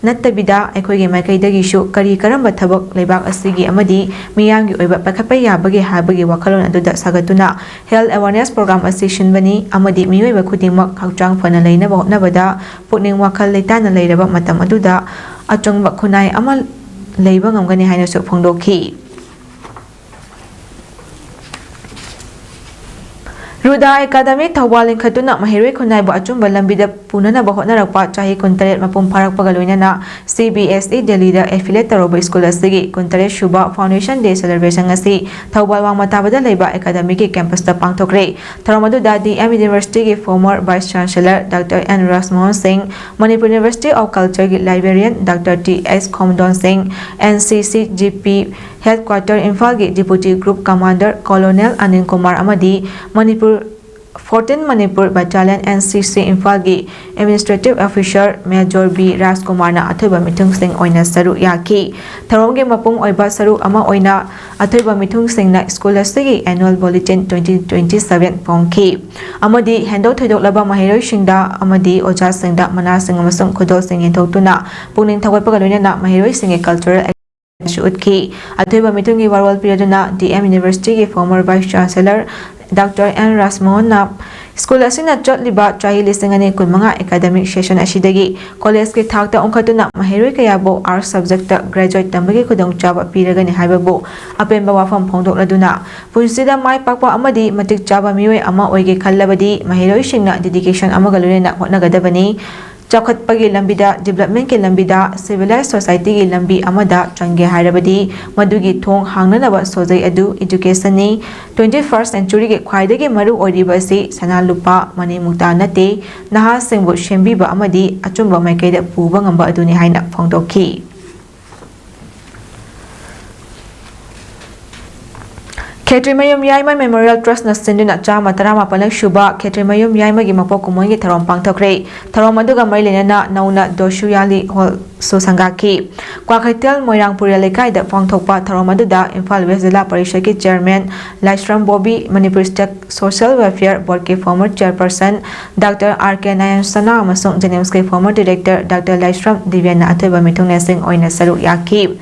ꯅꯠꯇꯕꯤꯗ, ꯑꯩꯈꯣꯏꯒꯤ ꯃꯥꯏꯀꯩꯗꯒꯤꯁꯨ ꯀꯔꯤ ꯀꯔꯝꯕ ꯊꯕꯛ ꯂꯩꯕꯥꯛ ꯑꯁꯤꯒꯤ ꯑꯃꯗꯤ ꯃꯤꯌꯥꯝꯒꯤ ꯑꯣꯏꯕ ꯄꯥꯏꯈꯠꯄ ꯌꯥꯕꯒꯦ ꯍꯥꯏꯕꯒꯤ ꯋꯥꯈꯜꯂꯣꯟ ꯑꯗꯨꯗ ꯁꯥꯒꯠꯇꯨꯅ health awareness program ꯑꯁꯤ ꯁꯤꯟꯕꯅꯤ ꯑꯃꯗꯤ ꯃꯤꯑꯣꯏꯕ ꯈꯨꯗꯤꯡꯃꯛ ꯍꯛꯆꯥꯡ ꯐꯅ ꯂꯩꯅꯕ ꯍꯣꯠꯅꯕꯗ ꯄꯨꯛꯅꯤꯡ ꯋꯥꯈꯜ ꯂꯩꯇꯥꯅ ꯂꯩꯔꯕ ꯃꯇꯝ ꯑꯗꯨꯗ ꯑꯆꯨꯝꯕ ꯈꯨꯟꯅꯥꯏ ꯑꯃ ꯂꯩꯕ ꯉꯝꯒꯅꯤ ꯍꯥꯏꯅꯁꯨ ꯐꯣꯡꯗꯣꯛꯈꯤ꯫ ꯔꯨꯗꯥ ꯑꯦꯀꯥꯗꯃꯤ ꯊꯧꯕꯥꯜ ꯂꯤꯡꯈꯠꯇꯨꯅ ꯃꯍꯩꯔꯣꯏ ꯈꯨꯟꯅꯥꯏꯕꯨ ꯑꯆꯨꯝꯕ ꯂꯝꯕꯤꯗ ꯄꯨꯅꯅꯕ ꯍꯣꯠꯅꯔꯛꯄ ꯆꯍꯤ ꯀꯨꯟꯇꯔꯦꯠ ꯃꯄꯨꯡ ꯐꯥꯔꯛꯄꯒ ꯂꯣꯏꯅꯅ C B S E ꯗꯦꯜꯂꯤꯗ affiliate ꯇꯧꯔꯕ ꯁ꯭ꯀꯨꯜ ꯑꯁꯤꯒꯤ ꯀꯨꯟꯇꯔꯦꯠ ꯁꯨꯕ Foundation Day celebration ꯑꯁꯤ ꯊꯧꯕꯥꯜ ꯋꯥꯡꯃ ꯇꯥꯕꯗ ꯂꯩꯕ ꯑꯦꯀꯥꯗꯃꯤꯒꯤ campus ꯇ ꯄꯥꯡꯊꯣꯛꯈ꯭ꯔꯦ꯫ ꯊꯧꯔꯝ ꯑꯗꯨꯗ D M University ꯒꯤ former Vice Chancellor Doctor N ꯔꯥꯖꯃꯣꯍꯟ ꯁꯤꯡ, Manipur University of Culture ꯒꯤ librarian Doctor T S ꯈꯣꯝꯗꯣꯟ ꯁꯤꯡ, N C C G P headquarter ꯏꯝꯐꯥꯜꯒꯤ Deputy Group Commander Colonel Anil Kumar ꯑꯃꯗꯤ Manipur fourteen Manipur Battalion N C C ꯏꯝꯐꯥꯜꯒꯤ Administrative Officer Major B ꯔꯥꯖꯀꯨꯃꯥꯔꯅ ꯑꯊꯣꯏꯕ ꯃꯤꯊꯨꯡꯁꯤꯡ ꯑꯣꯏꯅ ꯁꯔꯨꯛ ꯌꯥꯈꯤ꯫ ꯊꯧꯔꯝꯒꯤ ꯃꯄꯨꯡ ꯑꯣꯏꯕ ꯁꯔꯨꯛ ꯑꯃ ꯑꯣꯏꯅ ꯑꯊꯣꯏꯕ ꯃꯤꯊꯨꯡꯁꯤꯡꯅ ꯁ꯭ꯀꯨꯜ ꯑꯁꯤꯒꯤ annual bulletin twenty twenty seven ꯐꯣꯡꯈꯤ ꯑꯃꯗꯤ ꯍꯦꯟꯗꯣꯛ ꯊꯣꯏꯗꯣꯛꯂꯕ ꯃꯍꯩꯔꯣꯏꯁꯤꯡꯗ ꯑꯃꯗꯤ ꯑꯣꯖꯥꯁꯤꯡꯗ ꯃꯅꯥꯁꯤꯡ ꯑꯃꯁꯨꯡ ꯈꯨꯗꯣꯜꯁꯤꯡ ꯌꯦꯟꯊꯣꯛꯇꯨꯅ ꯄꯨꯛꯅꯤꯡ ꯊꯧꯒꯠꯄꯒ ꯂꯣꯏꯅꯅ ꯃꯍꯩꯔꯣꯏꯁꯤꯡꯒꯤ cultural ꯁꯨ ꯎꯠꯈꯤ꯫ ꯑꯊꯣꯏꯕ ꯃꯤꯊꯨꯡꯒꯤ ꯋꯥꯔꯣꯜ ꯄꯤꯔꯗꯨꯅ D M University ꯒꯤ former Vice Chancellor Doctor N ꯔꯥꯖꯃꯣꯍꯟꯅ ꯁ꯭ꯀꯨꯜ ꯑꯁꯤꯅ ꯆꯠꯂꯤꯕ ꯆꯍꯤ ꯂꯤꯁꯤꯡ ꯑꯅꯤ ꯀꯨꯟꯃꯉꯥ academic session ꯑꯁꯤꯗꯒꯤ college ꯀꯤ ꯊꯥꯛꯇ ꯑꯣꯟꯈꯠꯇꯨꯅ ꯃꯍꯩꯔꯣꯏ ꯀꯌꯥꯕꯨ arts subject ꯇ graduate ꯇꯝꯕꯒꯤ ꯈꯨꯗꯣꯡꯆꯥꯕ ꯄꯤꯔꯒꯅꯤ ꯍꯥꯏꯕꯕꯨ ꯑꯄꯦꯟꯕ ꯋꯥꯐꯝ ꯐꯣꯡꯗꯣꯛꯂꯗꯨꯅ, ꯄꯨꯟꯁꯤꯗ ꯃꯥꯏ ꯄꯥꯛꯄ ꯑꯃꯗꯤ ꯃꯇꯤꯛ ꯆꯥꯕ ꯃꯤꯑꯣꯏ ꯑꯃ ꯑꯣꯏꯒꯦ ꯈꯜꯂꯕꯗꯤ ꯃꯍꯩꯔꯣꯏꯁꯤꯡꯅ dedication ꯑꯃꯒ ꯂꯣꯏꯅꯅ ꯍꯣꯠꯅꯒꯗꯕꯅꯤ꯫ ꯆꯥꯎꯈꯠꯄꯒꯤ ꯂꯝꯕꯤꯗ, developmentꯀꯤ ꯂꯝꯕꯤꯗ, civilized societyꯒꯤ ꯂꯝꯕꯤ ꯑꯃꯗ ꯆꯪꯒꯦ ꯍꯥꯏꯔꯕꯗꯤ ꯃꯗꯨꯒꯤ ꯊꯣꯡ ꯍꯥꯡꯅꯅꯕ ꯁꯣꯖꯩ ꯑꯗꯨ educationꯅꯤ꯫ Twenty first centuryꯒꯤ ꯈ꯭ꯋꯥꯏꯗꯒꯤ ꯃꯔꯨ ꯑꯣꯏꯔꯤꯕ ꯑꯁꯤ ꯁꯅꯥ ꯂꯨꯄꯥ ꯃꯅꯤ ꯃꯨꯛꯇꯥ ꯅꯠꯇꯦ, ꯅꯍꯥꯁꯤꯡꯕꯨ ꯁꯦꯝꯕꯤꯕ ꯑꯃꯗꯤ ꯑꯆꯨꯝꯕ ꯃꯥꯏꯀꯩꯗ ꯄꯨꯕ ꯉꯝꯕ ꯑꯗꯨꯅꯤ ꯍꯥꯏꯅ ꯐꯣꯡꯗꯣꯛꯈꯤ꯫ ꯈꯦꯇ꯭ꯔꯤꯃꯌꯨꯝ ꯌꯥꯏꯃ Memorial Trustꯅ ꯁꯤꯟꯗꯨꯅ ꯆꯥꯝꯃ ꯇꯔꯥꯃꯥꯄꯜꯂꯛ ꯁꯨꯕ ꯈꯦꯇ꯭ꯔꯤꯃꯌꯨꯝ ꯌꯥꯏꯃꯒꯤ ꯃꯄꯣꯛ ꯀꯨꯝꯑꯣꯟꯒꯤ ꯊꯧꯔꯝ ꯄꯥꯡꯊꯣꯛꯈ꯭ꯔꯦ꯫ ꯊꯧꯔꯝ ꯑꯗꯨꯒ ꯃꯔꯤ ꯂꯩꯅꯅ ꯅꯧꯅ ꯗꯣꯁꯨꯌꯥꯂꯤ ꯍꯣꯜꯁꯨ ꯁꯪꯒꯥꯈꯤ꯫ ꯀ꯭ꯋꯥꯀꯩꯊꯦꯜ ꯃꯣꯏꯔꯥꯡ ꯄꯨꯔꯦꯜ ꯂꯩꯀꯥꯏꯗ ꯄꯥꯡꯊꯣꯛꯄ ꯊꯧꯔꯝ ꯑꯗꯨꯗ ꯏꯝꯐꯥꯜ ꯋꯦꯁ ꯖꯤꯂꯥ ꯄꯔꯤꯁꯗꯀꯤ chairman Laishram Bobby, Manipur state social welfare boardꯀꯤ former chairperson Doctor R K ꯅꯥꯌꯟꯁꯅꯥ ꯑꯃꯁꯨꯡ JNIMSꯀꯤ former director Doctor ꯂꯥꯏꯁ꯭ꯔꯝ ꯗꯤꯕꯦꯟꯅ ꯑꯊꯣꯏꯕ ꯃꯤꯊꯨꯡꯂꯦꯟꯁꯤꯡ ꯑꯣꯏꯅ ꯁꯔꯨꯛ ꯌꯥꯈꯤ꯫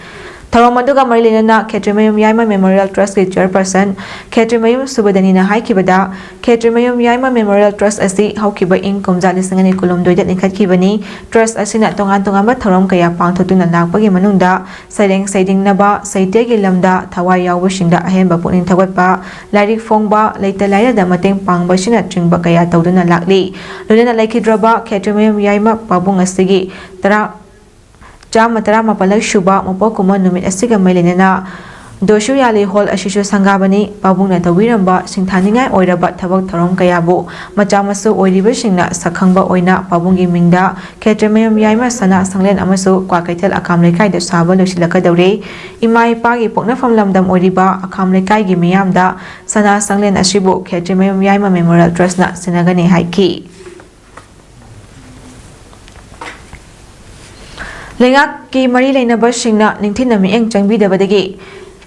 ꯊꯧꯔꯝ ꯑꯗꯨꯒ ꯃꯔꯤ ꯂꯩꯅꯅ ꯈꯦꯇ꯭ꯔꯤꯃꯌꯨꯝ ꯌꯥꯏꯃ Memorial Trustꯀꯤ chairperson ꯈꯦꯇ꯭ꯔꯤꯃꯌꯨꯝ ꯁꯨꯕꯗꯅꯤꯅ ꯍꯥꯏꯈꯤꯕꯗ, ꯈꯦꯇ꯭ꯔꯤꯃꯌꯨꯝ ꯌꯥꯏꯃ Memorial Trust ꯑꯁꯤ ꯍꯧꯈꯤꯕ ꯏꯪ ꯀꯨꯝꯖꯥ ꯂꯤꯁꯤꯡ ꯑꯅꯤ ꯀꯨꯟꯍꯨꯝꯗꯣꯏꯗ ꯂꯤꯡꯈꯠꯈꯤꯕꯅꯤ꯫ Trust ꯑꯁꯤꯅ ꯇꯣꯉꯥꯟ ꯇꯣꯉꯥꯟꯕ ꯊꯧꯔꯝ ꯀꯌꯥ ꯄꯥꯡꯊꯣꯛꯇꯨꯅ ꯂꯥꯛꯄꯒꯤ ꯃꯅꯨꯡꯗ ꯁꯩꯔꯦꯡ ꯁꯩꯗꯤꯡꯅꯕ, ꯁꯥꯍꯤꯇ꯭ꯌꯒꯤ ꯂꯝꯗ ꯊꯋꯥꯏ ꯌꯥꯎꯕꯁꯤꯡꯗ ꯑꯍꯦꯟꯕ ꯄꯨꯛꯅꯤꯡ ꯊꯧꯒꯠꯄ, ꯂꯥꯏꯔꯤꯛ ꯐꯣꯡꯕ, ꯂꯩꯇ ꯂꯥꯏꯔꯗ ꯃꯇꯦꯡ ꯄꯥꯡꯕ ꯑꯁꯤꯅꯆꯤꯡꯕ ꯀꯌꯥ ꯇꯧꯗꯨꯅ ꯂꯥꯛꯂꯤ꯫ ꯂꯣꯏꯅꯅ ꯂꯩꯈꯤꯗ꯭ꯔꯕ ꯈꯦꯇ꯭ꯔꯤꯃꯌꯨꯝ ꯌꯥꯏꯃ ꯄꯥꯕꯨꯡ ꯑꯁꯤꯒꯤ ꯇꯔꯥ, ꯆꯥꯝꯃ ꯇꯔꯥꯃꯥꯄꯜꯂꯛ ꯁꯨꯕ ꯃꯄꯣꯛ ꯀꯨꯝꯑꯣꯟ ꯅꯨꯃꯤꯠ ꯑꯁꯤꯒ ꯃꯔꯤ ꯂꯩꯅꯅ ꯗꯣꯁꯨꯌꯥꯂꯤ ꯍꯣꯜ ꯑꯁꯤꯁꯨ ꯁꯪꯒꯥꯕꯅꯤ꯫ ꯄꯥꯕꯨꯡꯅ ꯇꯧꯕꯤꯔꯝꯕ ꯁꯤꯡꯊꯥꯅꯤꯡꯉꯥꯏ ꯑꯣꯏꯔꯕ ꯊꯕꯛ ꯊꯧꯔꯝ ꯀꯌꯥꯕꯨ ꯃꯆꯥ ꯃꯁꯨ ꯑꯣꯏꯔꯤꯕꯁꯤꯡꯅ ꯁꯛꯈꯪꯕ ꯑꯣꯏꯅ ꯄꯥꯕꯨꯡꯒꯤ ꯃꯤꯡꯗ ꯈꯦꯇ꯭ꯔꯤꯃꯌꯨꯝ ꯌꯥꯏꯃ ꯁꯅꯥ ꯁꯪꯂꯦꯟ ꯑꯃꯁꯨ ꯀ꯭ꯋꯥꯀꯩꯊꯦꯜ ꯑꯈꯥꯝ ꯂꯩꯀꯥꯏꯗ ꯁꯥꯕ ꯂꯣꯏꯁꯤꯜꯂꯛꯀꯗꯧꯔꯦ꯫ ꯏꯃꯥ ꯏꯄꯥꯒꯤ ꯄꯣꯛꯅꯐꯝ ꯂꯝꯗꯝ ꯑꯣꯏꯔꯤꯕ ꯑꯈꯥꯝ ꯂꯩꯀꯥꯏꯒꯤ ꯃꯤꯌꯥꯝꯗ ꯁꯅꯥ ꯁꯪꯂꯦꯟ ꯑꯁꯤꯕꯨ ꯈꯦꯇ꯭ꯔꯤꯃꯌꯨꯝ ꯌꯥꯏꯃ Memorial Trustꯅ ꯁꯤꯟꯅꯒꯅꯤ ꯍꯥꯏꯈꯤ꯫ ꯂꯩꯉꯥꯛꯀꯤ ꯃꯔꯤ ꯂꯩꯅꯕꯁꯤꯡꯅ ꯅꯤꯡꯊꯤꯅ ꯃꯤꯠꯌꯦꯡ ꯆꯪꯕꯤꯗꯕꯗꯒꯤ,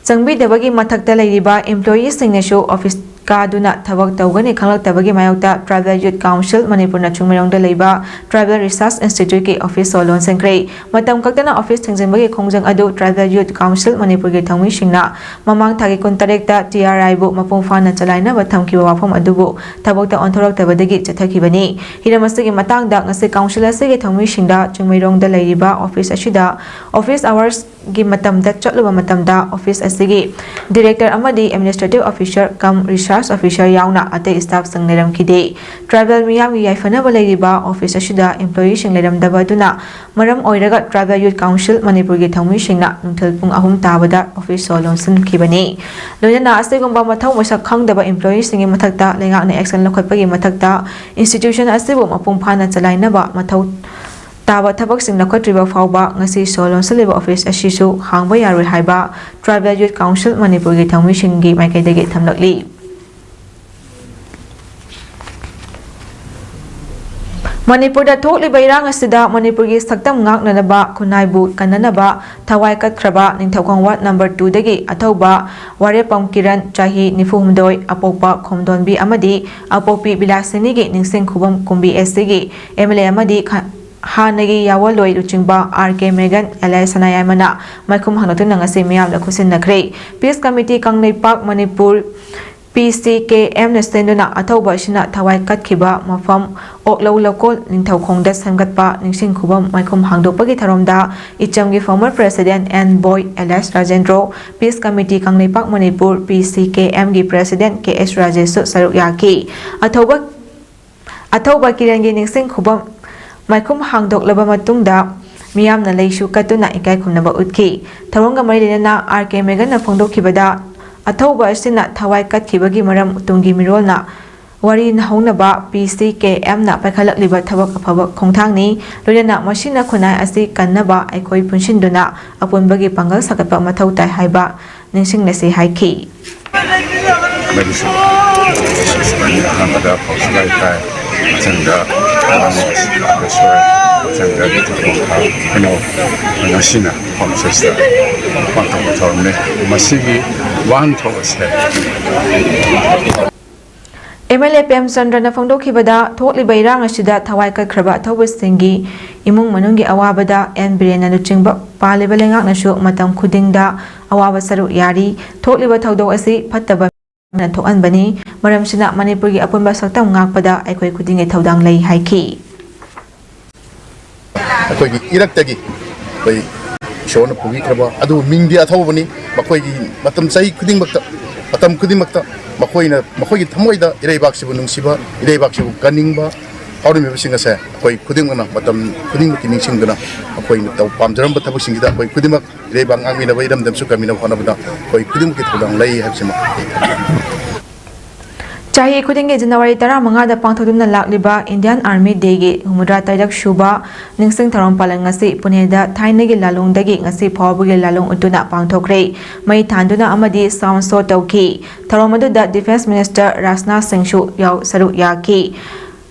ꯆꯪꯕꯤꯗꯕꯒꯤ ꯃꯊꯛꯇ ꯂꯩꯔꯤꯕ employeeꯁꯤꯡꯅꯁꯨ office ꯀꯥꯗꯨꯅ ꯊꯕꯛ ꯇꯧꯒꯅꯤ ꯈꯪꯂꯛꯇꯕꯒꯤ ꯃꯥꯌꯣꯛꯇ Tribal Youth Council ꯃꯅꯤꯄꯨꯔꯅ ꯆꯤꯡꯃꯩꯔꯣꯡꯗ ꯂꯩꯕ Tribal Research Instituteꯀꯤ officeꯁꯨ ꯂꯣꯟꯁꯤꯟꯈ꯭ꯔꯦ꯫ ꯃꯇꯝ ꯀꯛꯇꯅ office ꯊꯤꯡꯖꯤꯟꯕꯒꯤ ꯈꯣꯡꯖꯪ ꯑꯗꯨ Tribal Youth Council ꯃꯅꯤꯄꯨꯔꯒꯤ ꯊꯧꯃꯤꯁꯤꯡꯅ ꯃꯃꯥꯡ ꯊꯥꯒꯤ ꯀꯨꯟꯇꯔꯦꯠꯇ TRIꯕꯨ ꯃꯄꯨꯡ ꯐꯥꯅ ꯆꯂꯥꯏꯅꯕ ꯊꯝꯈꯤꯕ ꯋꯥꯐꯝ ꯑꯗꯨꯕꯨ ꯊꯕꯛꯇ ꯑꯣꯟꯊꯣꯔꯛꯇꯕꯗꯒꯤ ꯆꯠꯊꯈꯤꯕꯅꯤ꯫ ꯍꯤꯔꯝ ꯑꯁꯤꯒꯤ ꯃꯇꯥꯡꯗ ꯉꯁꯤ council ꯑꯁꯤꯒꯤ ꯊꯧꯃꯤꯁꯤꯡꯗ ꯆꯤꯡꯃꯩꯔꯣꯡꯗ ꯂꯩꯔꯤꯕ office ꯑꯁꯤꯗ office hours ꯒꯤ ꯃꯇꯝꯗ ꯆꯠꯂꯨꯕ ꯃꯇꯝꯗ office ꯑꯁꯤꯒꯤ director ꯑꯃꯗꯤ administrative officer cum research officer ꯌꯥꯎꯅ ꯑꯇꯩ staffꯁꯤꯡ ꯂꯩꯔꯝꯈꯤꯗꯦ꯫ Tribal ꯃꯤꯌꯥꯝꯒꯤ ꯌꯥꯏꯐꯅꯕ ꯂꯩꯔꯤꯕ office ꯑꯁꯤꯗ employeeꯁꯤꯡ ꯂꯩꯔꯝꯗꯕ ꯑꯗꯨꯅ ꯃꯔꯝ ꯑꯣꯏꯔꯒ Tribal Youth Council ꯃꯅꯤꯄꯨꯔꯒꯤ ꯊꯧꯃꯤꯁꯤꯡꯅ ꯅꯨꯡꯊꯤꯜ ꯄꯨꯡ ꯑꯍꯨꯝ ꯇꯥꯕꯗ office ꯁꯣ ꯂꯣꯟꯁꯤꯟꯈꯤꯕꯅꯤ꯫ ꯂꯣꯏꯅꯅ ꯑꯁꯤꯒꯨꯝꯕ ꯃꯊꯧ ꯃꯁꯛ ꯈꯪꯗꯕ employeeꯁꯤꯡꯒꯤ ꯃꯊꯛꯇ ꯂꯩꯉꯥꯛꯅ action ꯂꯧꯈꯠꯄꯒꯤ ꯃꯊꯛꯇ institution ꯑꯁꯤꯕꯨ ꯃꯄꯨꯡ ꯐꯥꯅ ꯆꯂꯥꯏꯅꯕ ꯃꯊꯧ ꯇꯥꯕ ꯊꯕꯛꯁꯤꯡ ꯂꯧꯈꯠꯇ꯭ꯔꯤꯕ ꯐꯥꯎꯕ ꯉꯁꯤ ꯁꯣ ꯂꯣꯟꯁꯤꯜꯂꯤꯕ office ꯑꯁꯤꯁꯨ ꯍꯥꯡꯕ ꯌꯥꯔꯣꯏ ꯍꯥꯏꯕ Tribal Youth Council ꯃꯅꯤꯄꯨꯔꯒꯤ ꯊꯧꯃꯤꯁꯤꯡꯒꯤ ꯃꯥꯏꯀꯩꯗꯒꯤ ꯊꯝꯂꯛꯂꯤ꯫ ꯃꯅꯤꯄꯨꯔꯗ ꯊꯣꯛꯂꯤꯕ ꯏꯔꯥꯡ ꯑꯁꯤꯗ ꯃꯅꯤꯄꯨꯔꯒꯤ ꯁꯛꯇꯝ ꯉꯥꯛꯅꯅꯕ, ꯈꯨꯟꯅꯥꯏꯕꯨ ꯀꯟꯅꯅꯕ ꯊꯋꯥꯏ ꯀꯠꯈ꯭ꯔꯕ ꯅꯤꯡꯊꯧꯈꯣꯡ ward number twoꯗꯒꯤ ꯑꯊꯧꯕ ꯋꯥꯔꯦꯄꯝ ꯀꯤꯔꯟ, ꯆꯍꯤ ꯅꯤꯐꯨ ꯍꯨꯝꯗꯣꯏ, ꯑꯄꯣꯛꯄ ꯈꯣꯝꯗꯣꯟꯕꯤ ꯑꯃꯗꯤ ꯑꯄꯣꯛꯄꯤ ꯕꯤꯂꯥꯁꯤꯅꯤꯒꯤ ꯅꯤꯡꯁꯤꯡ ꯈꯨꯕꯝ ꯀꯨꯝꯕꯤ SCꯒꯤ MLA ꯑꯃꯗꯤ ꯈ-, ꯍꯥꯟꯅꯒꯤ ꯌꯥꯋꯣꯜꯂꯣꯏ ꯂꯨꯆꯤꯡꯕ R K ꯃꯦꯒꯟ alias ꯁꯅꯥꯌꯥꯏꯃꯅ ꯃꯥꯏꯈꯨꯝ ꯍꯥꯡꯗꯣꯛꯇꯨꯅ ꯉꯁꯤ ꯃꯤꯌꯥꯝꯗ ꯈꯨꯠꯁꯤꯟꯅꯈ꯭ꯔꯦ꯫ Peace Committee ꯀꯪꯂꯩꯄꯥꯛ ꯃꯅꯤꯄꯨꯔ PCKMꯅ ꯁꯤꯟꯗꯨꯅ ꯑꯊꯧꯕ ꯑꯁꯤꯅ ꯊꯋꯥꯏ ꯀꯠꯈꯤꯕ ꯃꯐꯝ ꯑꯣꯛꯂꯧ ꯂꯧꯀꯣꯜ ꯅꯤꯡꯊꯧꯈꯣꯡꯗ ꯁꯦꯝꯒꯠꯄ ꯅꯤꯡꯁꯤꯡ ꯈꯨꯕꯝ ꯃꯥꯏꯈꯨꯝ ꯍꯥꯡꯗꯣꯛꯄꯒꯤ ꯊꯧꯔꯝꯗ ꯏꯆꯝꯒꯤ former president N ꯕꯣꯏ alias Rajendro, Peace Committee Kangleipak Manipur PCKMꯒꯤ president K S ꯔꯥꯖꯦꯁꯁꯨ ꯁꯔꯨꯛ ꯌꯥꯈꯤ꯫ ꯑꯊꯧꯕ ꯑꯊꯧꯕ ꯀꯤꯔꯟꯒꯤ ꯅꯤꯡꯁꯤꯡ ꯈꯨꯕꯝ ꯃꯥꯏꯈꯨꯝ ꯍꯥꯡꯗꯣꯛꯂꯕ ꯃꯇꯨꯡꯗ ꯃꯤꯌꯥꯝꯅ ꯂꯩꯁꯨ ꯀꯠꯇꯨꯅ ꯏꯀꯥꯏ ꯈꯨꯝꯅꯕ ꯎꯠꯈꯤ꯫ ꯊꯧꯔꯝꯒ ꯃꯔꯤ ꯂꯩꯅꯅ R K ꯃꯦꯒꯟꯅ ꯐꯣꯡꯗꯣꯛꯈꯤꯕꯗ, ꯑꯊꯧꯕ ꯑꯁꯤꯅ ꯊꯋꯥꯏ ꯀꯠꯈꯤꯕꯒꯤ ꯃꯔꯝ ꯇꯨꯡꯒꯤ ꯃꯤꯔꯣꯜꯅ ꯋꯥꯔꯤ ꯅꯍꯧꯅꯕ PCKMꯅ ꯄꯥꯏꯈꯠꯂꯛꯂꯤꯕ ꯊꯕꯛ ꯑꯐꯕ ꯈꯣꯡꯊꯥꯡꯅꯤ꯫ ꯂꯣꯏꯅꯅ ꯃꯁꯤꯅ ꯈꯨꯟꯅꯥꯏ ꯑꯁꯤ ꯀꯟꯅꯕ ꯑꯩꯈꯣꯏ ꯄꯨꯟꯁꯤꯟꯗꯨꯅ ꯑꯄꯨꯟꯕꯒꯤ ꯄꯥꯡꯒꯜ ꯁꯥꯒꯠꯄ ꯃꯊꯧ ꯇꯥꯏ ꯍꯥꯏꯕ ꯅꯤꯡꯁꯤꯡꯅꯁꯤ ꯍꯥꯏꯈꯤ꯫ ꯃꯗꯨꯁꯨ ꯑꯍꯥꯟꯕꯗ ꯄꯥꯎꯁꯨ ꯂꯥꯏ ꯇꯥꯏ, ꯃꯊꯪꯗ ꯃꯊꯪꯗ ꯀꯩꯅꯣ, ꯉꯁꯤꯅ ꯄꯥꯝꯆꯦꯁꯇ ꯄꯥꯡꯊꯣꯛꯄ ꯊꯧꯔꯝꯅꯤ꯫ ꯃꯁꯤꯒꯤ ꯋꯥꯍꯟꯊꯣꯛ ꯑꯁꯦ MLA ꯄ꯭ꯔꯦꯝꯆꯟꯗ꯭ꯔꯅ ꯐꯣꯡꯗꯣꯛꯈꯤꯕꯗ, ꯊꯣꯛꯂꯤꯕ ꯏꯔꯥꯡ ꯑꯁꯤꯗ ꯊꯋꯥꯏ ꯀꯠꯈ꯭ꯔꯕ ꯑꯊꯧꯕꯁꯤꯡꯒꯤ ꯏꯃꯨꯡ ꯃꯅꯨꯡꯒꯤ ꯑꯋꯥꯕꯗ N ꯕꯤꯔꯦꯟꯅ ꯂꯨꯆꯤꯡꯕ ꯄꯥꯜꯂꯤꯕ ꯂꯩꯉꯥꯛꯅꯁꯨ ꯃꯇꯝ ꯈꯨꯗꯤꯡꯗ ꯑꯋꯥꯕ ꯁꯔꯨꯛ ꯌꯥꯔꯤ꯫ ꯊꯣꯛꯂꯤꯕ ꯊꯧꯗꯣꯛ ꯑꯁꯤ ꯐꯠꯇꯕ ꯃꯤꯑꯣꯏꯅ ꯊꯣꯛꯍꯟꯕꯅꯤ꯫ ꯃꯔꯝꯁꯤꯅ ꯃꯅꯤꯄꯨꯔꯒꯤ ꯑꯄꯨꯟꯕ ꯁꯛꯇꯝ ꯉꯥꯛꯄꯗ ꯑꯩꯈꯣꯏ ꯈꯨꯗꯤꯡꯒꯤ ꯊꯧꯗꯥꯡ ꯂꯩ ꯍꯥꯏꯈꯤ꯫ ꯑꯩꯈꯣꯏꯒꯤ ꯏꯔꯛꯇꯒꯤ ꯑꯩꯈꯣꯏ ꯏꯁꯣꯔꯅ ꯄꯨꯕꯤꯈ꯭ꯔꯕ ꯑꯗꯨꯕꯨ ꯃꯤꯡꯗꯤ ꯑꯊꯧꯕꯅꯤ꯫ ꯃꯈꯣꯏꯒꯤ ꯃꯇꯝ ꯆꯍꯤ ꯈꯨꯗꯤꯡꯃꯛꯇ, ꯃꯇꯝ ꯈꯨꯗꯤꯡꯃꯛꯇ ꯃꯈꯣꯏꯅ, ꯃꯈꯣꯏꯒꯤ ꯊꯃꯣꯏꯗ ꯏꯔꯩꯕꯥꯛꯁꯤꯕꯨ ꯅꯨꯡꯁꯤꯕ, ꯏꯔꯩꯕꯥꯛꯁꯤꯕꯨ ꯀꯟꯅꯤꯡꯕ ꯐꯥꯎꯔꯝꯃꯤꯕꯁꯤꯡ ꯑꯁꯦ ꯑꯩꯈꯣꯏ ꯈꯨꯗꯤꯡꯃꯛꯅ ꯃꯇꯝ ꯈꯨꯗꯤꯡꯃꯛꯀꯤ ꯅꯤꯡꯁꯤꯡꯗꯨꯅ ꯑꯩꯈꯣꯏꯅ ꯇꯧ-, ꯄꯥꯝꯖꯔꯝꯕ ꯊꯕꯛꯁꯤꯡꯁꯤꯗ ꯑꯩꯈꯣꯏ ꯈꯨꯗꯤꯡꯃꯛ ꯏꯔꯩꯕꯥꯛ ꯉꯥꯛꯃꯤꯟꯅꯕ, ꯏꯔꯝꯗꯝꯁꯨ ꯀꯟꯃꯤꯟꯅꯕ ꯍꯣꯠꯅꯕꯗ ꯑꯩꯈꯣꯏ ꯈꯨꯗꯤꯡꯃꯛꯀꯤ ꯊꯧꯗꯥꯡ ꯂꯩ ꯍꯥꯏꯕꯁꯤꯃ ꯑꯩ ꯊꯝꯖꯒꯦ꯫ ꯆꯍꯤ ꯈꯨꯗꯤꯡꯒꯤ ꯖꯅꯋꯥꯔꯤ ꯇꯔꯥꯃꯉꯥꯗ ꯄꯥꯡꯊꯣꯛꯇꯨꯅ ꯂꯥꯛꯂꯤꯕ Indian Army Dayꯒꯤ ꯍꯨꯝꯐꯨꯇꯔꯥ ꯇꯔꯦꯠ ꯁꯨꯕ ꯅꯤꯡꯁꯤꯡ ꯊꯧꯔꯝ ꯄꯥꯂꯟ ꯉꯁꯤ ꯄꯨꯅꯦꯗ ꯊꯥꯏꯅꯒꯤ ꯂꯥꯂꯣꯡꯗꯒꯤ ꯉꯁꯤ ꯐꯥꯎꯕꯒꯤ ꯂꯥꯂꯣꯡ ꯎꯠꯇꯨꯅ ꯄꯥꯡꯊꯣꯛꯈ꯭ꯔꯦ꯫ ꯃꯩ ꯊꯥꯟꯗꯨꯅ ꯑꯃꯗꯤ sound show ꯇꯧꯈꯤ꯫ ꯊꯧꯔꯝ ꯑꯗꯨꯗ Defence Minister ꯔꯥꯖꯅꯥꯊ ꯁꯤꯡꯁꯨ ꯌꯥꯎ-, ꯁꯔꯨꯛ ꯌꯥꯈꯤ꯫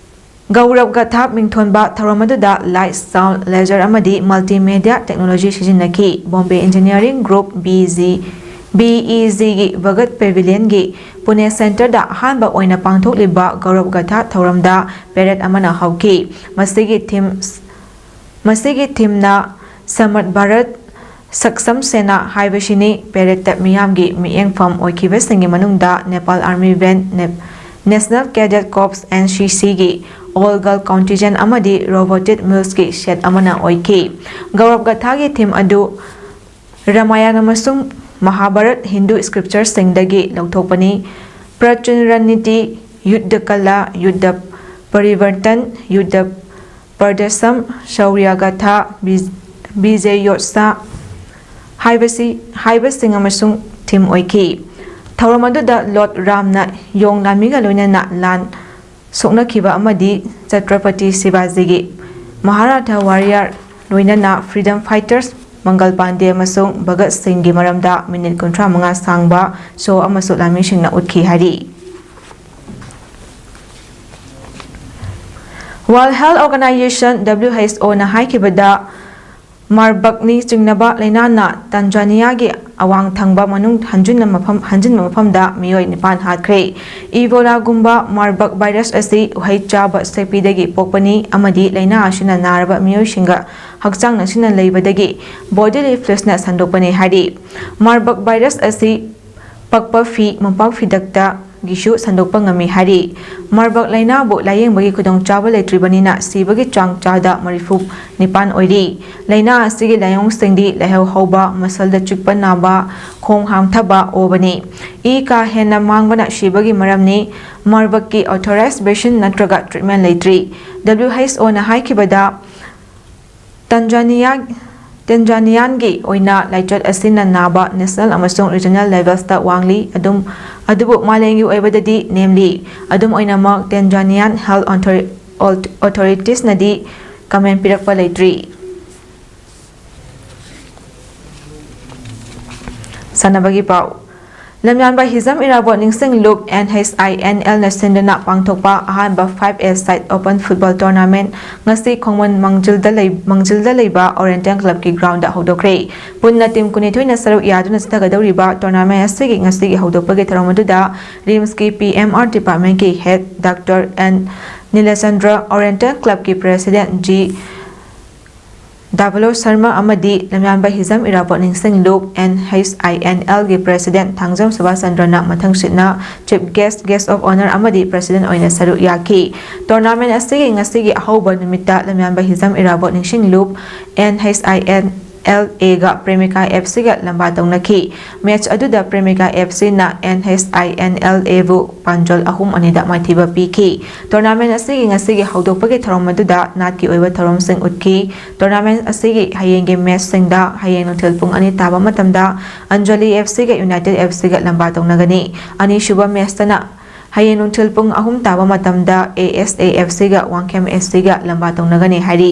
ꯒꯧꯔꯕ ꯒꯥꯊꯥ ꯃꯤꯡꯊꯣꯟꯕ ꯊꯧꯔꯝ ꯑꯗꯨꯗ light, sound, laser ꯑꯃꯗꯤ multimedia technology ꯁꯤꯖꯤꯟꯅꯈꯤ꯫ Bombay Engineering Group, B G, B E Gꯒꯤ Bhagat Pavilionꯒꯤ Pune Centreꯗ ꯑꯍꯥꯟꯕ ꯑꯣꯏꯅ ꯄꯥꯡꯊꯣꯛꯂꯤꯕ ꯒꯧꯔꯕ ꯒꯥꯊꯥ ꯊꯧꯔꯝꯗ parade ꯑꯃꯅ ꯍꯧꯈꯤ꯫ ꯃꯁꯤꯒꯤ theme, ꯃꯁꯤꯒꯤ themeꯅ Samrat Bharat, ꯁꯛꯁꯝ ꯁꯦꯅꯥ ꯍꯥꯏꯕꯁꯤꯅꯤ꯫ Paradeꯇ ꯃꯤꯌꯥꯝꯒꯤ ꯃꯤꯠꯌꯦꯡꯐꯝ ꯑꯣꯏꯈꯤꯕꯁꯤꯡꯒꯤ ꯃꯅꯨꯡꯗ Nepal Army Band, ꯅꯦꯞ-, National Cadet Corps, N C Cꯒꯤ all girl contingent ꯑꯃꯗꯤ robotic muleski set ꯑꯃꯅ ꯑꯣꯏꯈꯤ꯫ ꯒꯧꯔꯕ ꯒꯥꯊꯥꯒꯤ theme ꯑꯗꯨ ꯔꯥꯃꯥꯌꯟ ꯑꯃꯁꯨꯡ Mahabharat Hindu scriptureꯁꯤꯡꯗꯒꯤ ꯂꯧꯊꯣꯛꯄꯅꯤ꯫ Prachun Raniti, Yuddha Kala, Yuddha Parivartan, Yuddha Pardasam, Shaurya Gatha, Bij-, Bijayotsa ꯍꯥꯏꯕꯁꯤ, ꯍꯥꯏꯕꯁꯤꯡ ꯑꯃꯁꯨꯡ theme ꯑꯣꯏꯈꯤ꯫ ꯊꯧꯔꯝ ꯑꯗꯨꯗ Lord ꯔꯥꯝꯅ ꯌꯣꯡ ꯂꯥꯟꯃꯤꯒ ꯂꯣꯏꯅꯅ ꯂꯥꯟ ꯁꯣꯛꯅꯈꯤꯕ ꯑꯃꯗꯤ ꯆꯇ꯭ꯔꯄꯇꯤ ꯁꯤꯕꯥꯖꯤꯒꯤ ꯃꯍꯥꯔꯥꯊꯥ warrior ꯂꯣꯏꯅꯅ freedom fighters ꯃꯪꯒꯜ ꯄꯥꯟꯗꯦ ꯑꯃꯁꯨꯡ ꯚꯒꯠ ꯁꯤꯡꯒꯤ ꯃꯔꯝꯗ minute ꯀꯨꯟꯊ꯭ꯔꯥ ꯃꯉꯥ ꯁꯥꯡꯕ show ꯑꯃꯁꯨ ꯂꯥꯟꯃꯤꯁꯤꯡꯅ ꯎꯠꯈꯤ ꯍꯥꯏꯔꯤ꯫ World Health Organization, W H O ꯅ ꯍꯥꯏꯈꯤꯕꯗ, Marburgꯅꯤ ꯆꯤꯡꯅꯕ ꯂꯩꯅꯥꯅ ꯇꯥꯟꯖꯥꯅꯤꯌꯥꯒꯤ ꯑꯋꯥꯡ ꯊꯪꯕ ꯃꯅꯨꯡ ꯍꯟꯖꯤꯟꯅ ꯃꯐꯝ, ꯍꯟꯖꯤꯟꯕ ꯃꯐꯝꯗ ꯃꯤꯑꯣꯏ ꯅꯤꯄꯥꯟ ꯍꯥꯠꯈ꯭ꯔꯦ꯫ Ebolaꯒꯨꯝꯕ Marburg virus ꯑꯁꯤ ꯎꯍꯩ ꯆꯥꯕ ꯁꯦꯛꯄꯤꯗꯒꯤ ꯄꯣꯛꯄꯅꯤ ꯑꯃꯗꯤ ꯂꯩꯅꯥ ꯑꯁꯤꯅ ꯅꯥꯔꯕ ꯃꯤꯑꯣꯏꯁꯤꯡꯒ ꯍꯛꯆꯥꯡ ꯅꯛꯁꯤꯟꯅ ꯂꯩꯕꯗꯒꯤ bodily fluidsꯅ ꯁꯟꯗꯣꯛꯄꯅꯤ ꯍꯥꯏꯔꯤ꯫ Marburg virus ꯑꯁꯤ ꯄꯛꯄ ꯐꯤ, ꯃꯣꯝꯄꯥꯛ ꯐꯤꯗꯛꯇ ꯒꯤꯁꯨ ꯁꯟꯗꯣꯛꯄ ꯉꯝꯃꯤ ꯍꯥꯏꯔꯤ꯫ ꯃꯥꯔꯕꯔꯒ ꯂꯥꯏꯅꯥꯕꯨ ꯂꯥꯌꯦꯡꯕꯒꯤ ꯈꯨꯗꯣꯡꯆꯥꯕ ꯂꯩꯇ꯭ꯔꯤꯕꯅꯤꯅ ꯁꯤꯕꯒꯤ ꯆꯥꯡ ꯆꯥꯗ ꯃꯔꯤꯐꯨ ꯅꯤꯄꯥꯟ ꯑꯣꯏꯔꯤ꯫ ꯂꯥꯏꯅꯥ ꯑꯁꯤꯒꯤ ꯂꯥꯏꯑꯣꯡꯁꯤꯡꯗꯤ ꯂꯥꯏꯍꯧ ꯍꯧꯕ, ꯃꯁꯜꯗ ꯆꯤꯛꯄ ꯅꯥꯕ, ꯈꯣꯡ ꯍꯥꯝꯊꯕ ꯑꯣꯕꯅꯤ꯫ ꯏ ꯀꯥ ꯍꯦꯟꯅ ꯃꯥꯡꯕꯅ ꯁꯤꯕꯒꯤ ꯃꯔꯝꯅꯤ꯫ ꯃꯥꯔꯕꯔꯒꯀꯤ ꯑꯣꯊꯣꯔꯥꯏꯖ ꯚꯦꯁꯤꯟ ꯅꯠꯇ꯭ꯔꯒ ꯇ꯭ꯔꯤꯠꯃꯦꯟ ꯂꯩꯇ꯭ꯔꯤ꯫ ꯗꯕ꯭ꯂꯤꯎ ꯑꯩꯆ ꯑꯣꯅ ꯍꯥꯏꯈꯤꯕꯗ, ꯇꯟꯖꯥꯅꯤꯌꯥ, ꯇꯦꯟꯖꯥꯅꯤꯌꯥꯟꯒꯤ ꯑꯣꯏꯅ ꯂꯥꯏꯆꯠ ꯑꯁꯤꯅ ꯅꯥꯕ ꯅꯦꯁꯅꯦꯜ ꯑꯃꯁꯨꯡ ꯔꯤꯖꯅꯦꯜ ꯂꯦꯚꯦꯜꯁꯇ ꯋꯥꯡꯂꯤ꯫ ꯑꯗꯨꯝ, ꯑꯗꯨꯕꯨ ꯃꯥꯂꯦꯝꯒꯤ ꯑꯣꯏꯕꯗꯗꯤ ꯅꯦꯝꯂꯤ꯫ ꯑꯗꯨꯝ ꯑꯣꯏꯅꯃꯛ, ꯇꯦꯟꯖꯥꯅꯤꯌꯥꯟ ꯍꯦꯜꯊ ꯑꯣꯊꯣꯔꯤ-, ꯑꯣꯊꯣ-, ꯑꯣꯊꯣꯔꯤꯇꯤꯁꯅꯗꯤ ꯀꯃꯦꯟ ꯄꯤꯔꯛꯄ ꯂꯩꯇ꯭ꯔꯤ꯫ ꯁꯥꯟꯅꯕꯒꯤ ꯄꯥꯎ꯫ ꯂꯝꯌꯥꯟꯕ ꯍꯤꯖꯝ ꯏꯔꯥꯕꯣꯠ ꯅꯤꯡꯁꯤꯡ ꯂꯨꯞ, ꯑꯦꯟ ꯑꯩꯆ ꯑꯥꯏ ꯑꯦꯟ ꯑꯦꯜꯅ ꯁꯤꯟꯗꯨꯅ ꯄꯥꯡꯊꯣꯛꯄ ꯑꯍꯥꯟꯕ ꯐꯥꯏꯚ ꯑꯦ ꯁꯥꯏꯠ ꯑꯣꯄꯟ ꯐꯨꯠꯕꯣꯜ ꯇꯣꯔꯅꯥꯃꯦꯟ ꯉꯁꯤ ꯈꯣꯡꯃꯟ ꯃꯥꯡꯖꯤꯜꯗ ꯂꯩ-, ꯃꯥꯡꯖꯤꯜꯗ ꯂꯩꯕ ꯑꯣꯔꯤꯌꯦꯟꯇꯦꯜ ꯀ꯭ꯂꯕꯀꯤ ꯒ꯭ꯔꯥꯎꯟꯗ ꯍꯧꯗꯣꯛꯈ꯭ꯔꯦ꯫ ꯄꯨꯟꯅ ꯇꯤꯝ ꯀꯨꯟꯅꯤꯊꯣꯏꯅ ꯁꯔꯨꯛ ꯌꯥꯗꯨꯅ ꯆꯠꯊꯒꯗꯧꯔꯤꯕ ꯇꯣꯔꯅꯥꯃꯦꯟ ꯑꯁꯤꯒꯤ ꯉꯁꯤꯒꯤ ꯍꯧꯗꯣꯛꯄꯒꯤ ꯊꯧꯔꯝ ꯑꯗꯨꯗ ꯔꯤꯝꯁꯀꯤ ꯄꯤ ꯑꯦꯝ ꯑꯥꯔ ꯗꯤꯄꯥꯔꯠꯃꯦꯟꯒꯤ head doctor N Nilachandra, oriental ꯀ꯭ꯂꯕꯀꯤ ꯄ꯭ꯔꯦꯁꯤꯗꯦꯟꯠ ꯖꯤ ꯗꯥꯕꯂꯣ ꯁꯔꯃ ꯑꯃꯗꯤ ꯂꯝꯌꯥꯟꯕ ꯍꯤꯖꯝ ꯏꯔꯥꯕꯣꯠ ꯅꯤꯡꯁꯤꯡ ꯂꯨꯞ, ꯑꯦꯟ ꯑꯩꯆ ꯑꯥꯏ ꯑꯦꯟ ꯑꯦꯜꯒꯤ ꯄ꯭ꯔꯦꯁꯤꯗꯦꯟꯠ ꯊꯥꯡꯖꯝ ꯁꯨꯕꯥꯁ ꯆꯟꯗ꯭ꯔꯅ ꯃꯊꯪꯁꯤꯠꯅ chief guest, guest of honour ꯑꯃꯗꯤ ꯄ꯭ꯔꯦꯁꯤꯗꯦꯟꯠ ꯑꯣꯏꯅ ꯁꯔꯨꯛ ꯌꯥꯈꯤ꯫ ꯇꯣꯔꯅꯥꯃꯦꯟ ꯑꯁꯤꯒꯤ ꯉꯁꯤꯒꯤ ꯑꯍꯧꯕ ꯅꯨꯃꯤꯠꯇ ꯂꯝꯌꯥꯟꯕ ꯍꯤꯖꯝ ꯏꯔꯥꯕꯣꯠ ꯅꯤꯡꯁꯤꯡ ꯂꯨꯞ, N H I N L ꯑꯦꯒ ꯄ꯭ꯔꯦꯃꯤꯀꯥ ꯑꯦꯐ ꯁꯤꯒ ꯂꯝꯕꯥ ꯇꯧꯅꯈꯤ꯫ ꯃꯦꯆ ꯑꯗꯨꯗ ꯄ꯭ꯔꯦꯃꯤꯀꯥ ꯑꯦꯐ ꯁꯤꯅ N H I N L ꯑꯦꯕꯨ ꯄꯥꯟꯖꯜ ꯑꯍꯨꯝ ꯑꯅꯤꯗ ꯃꯥꯏꯊꯤꯕ ꯄꯤꯈꯤ꯫ ꯇꯣꯔꯅꯥꯃꯦꯟ ꯑꯁꯤꯒꯤ ꯉꯁꯤꯒꯤ ꯍꯧꯗꯣꯛꯄꯒꯤ ꯊꯧꯔꯝ ꯑꯗꯨꯗ ꯅꯥꯠꯀꯤ ꯑꯣꯏꯕ ꯊꯧꯔꯝꯁꯤꯡ ꯎꯠꯈꯤ꯫ ꯇꯣꯔꯅꯥꯃꯦꯟ ꯑꯁꯤꯒꯤ ꯍꯌꯦꯡꯒꯤ ꯃꯦꯆꯁꯤꯡꯗ ꯍꯌꯦꯡ ꯅꯨꯡꯊꯤꯜ ꯄꯨꯡ ꯑꯅꯤ ꯇꯥꯕ ꯃꯇꯝꯗ ꯑꯟꯖꯂꯤ ꯑꯦꯐ ꯁꯤꯒ ꯌꯨꯅꯥꯏꯇꯦꯗ ꯑꯦꯐ ꯁꯤꯒ ꯂꯝꯕꯥ ꯇꯧꯅꯒꯅꯤ꯫ ꯑꯅꯤꯁꯨꯕ ꯃꯦꯆꯇꯅ ꯍꯌꯦꯡ ꯅꯨꯡꯊꯤꯜ ꯄꯨꯡ ꯑꯍꯨꯝ ꯇꯥꯕ ꯃꯇꯝꯗ ꯑꯦ ꯑꯦꯁ ꯑꯦ ꯑꯦꯐ ꯁꯤꯒ ꯋꯥꯡꯈꯦꯝ ꯑꯦꯐ ꯁꯤꯒ ꯂꯝꯕꯥ ꯇꯧꯅꯒꯅꯤ ꯍꯥꯏꯔꯤ꯫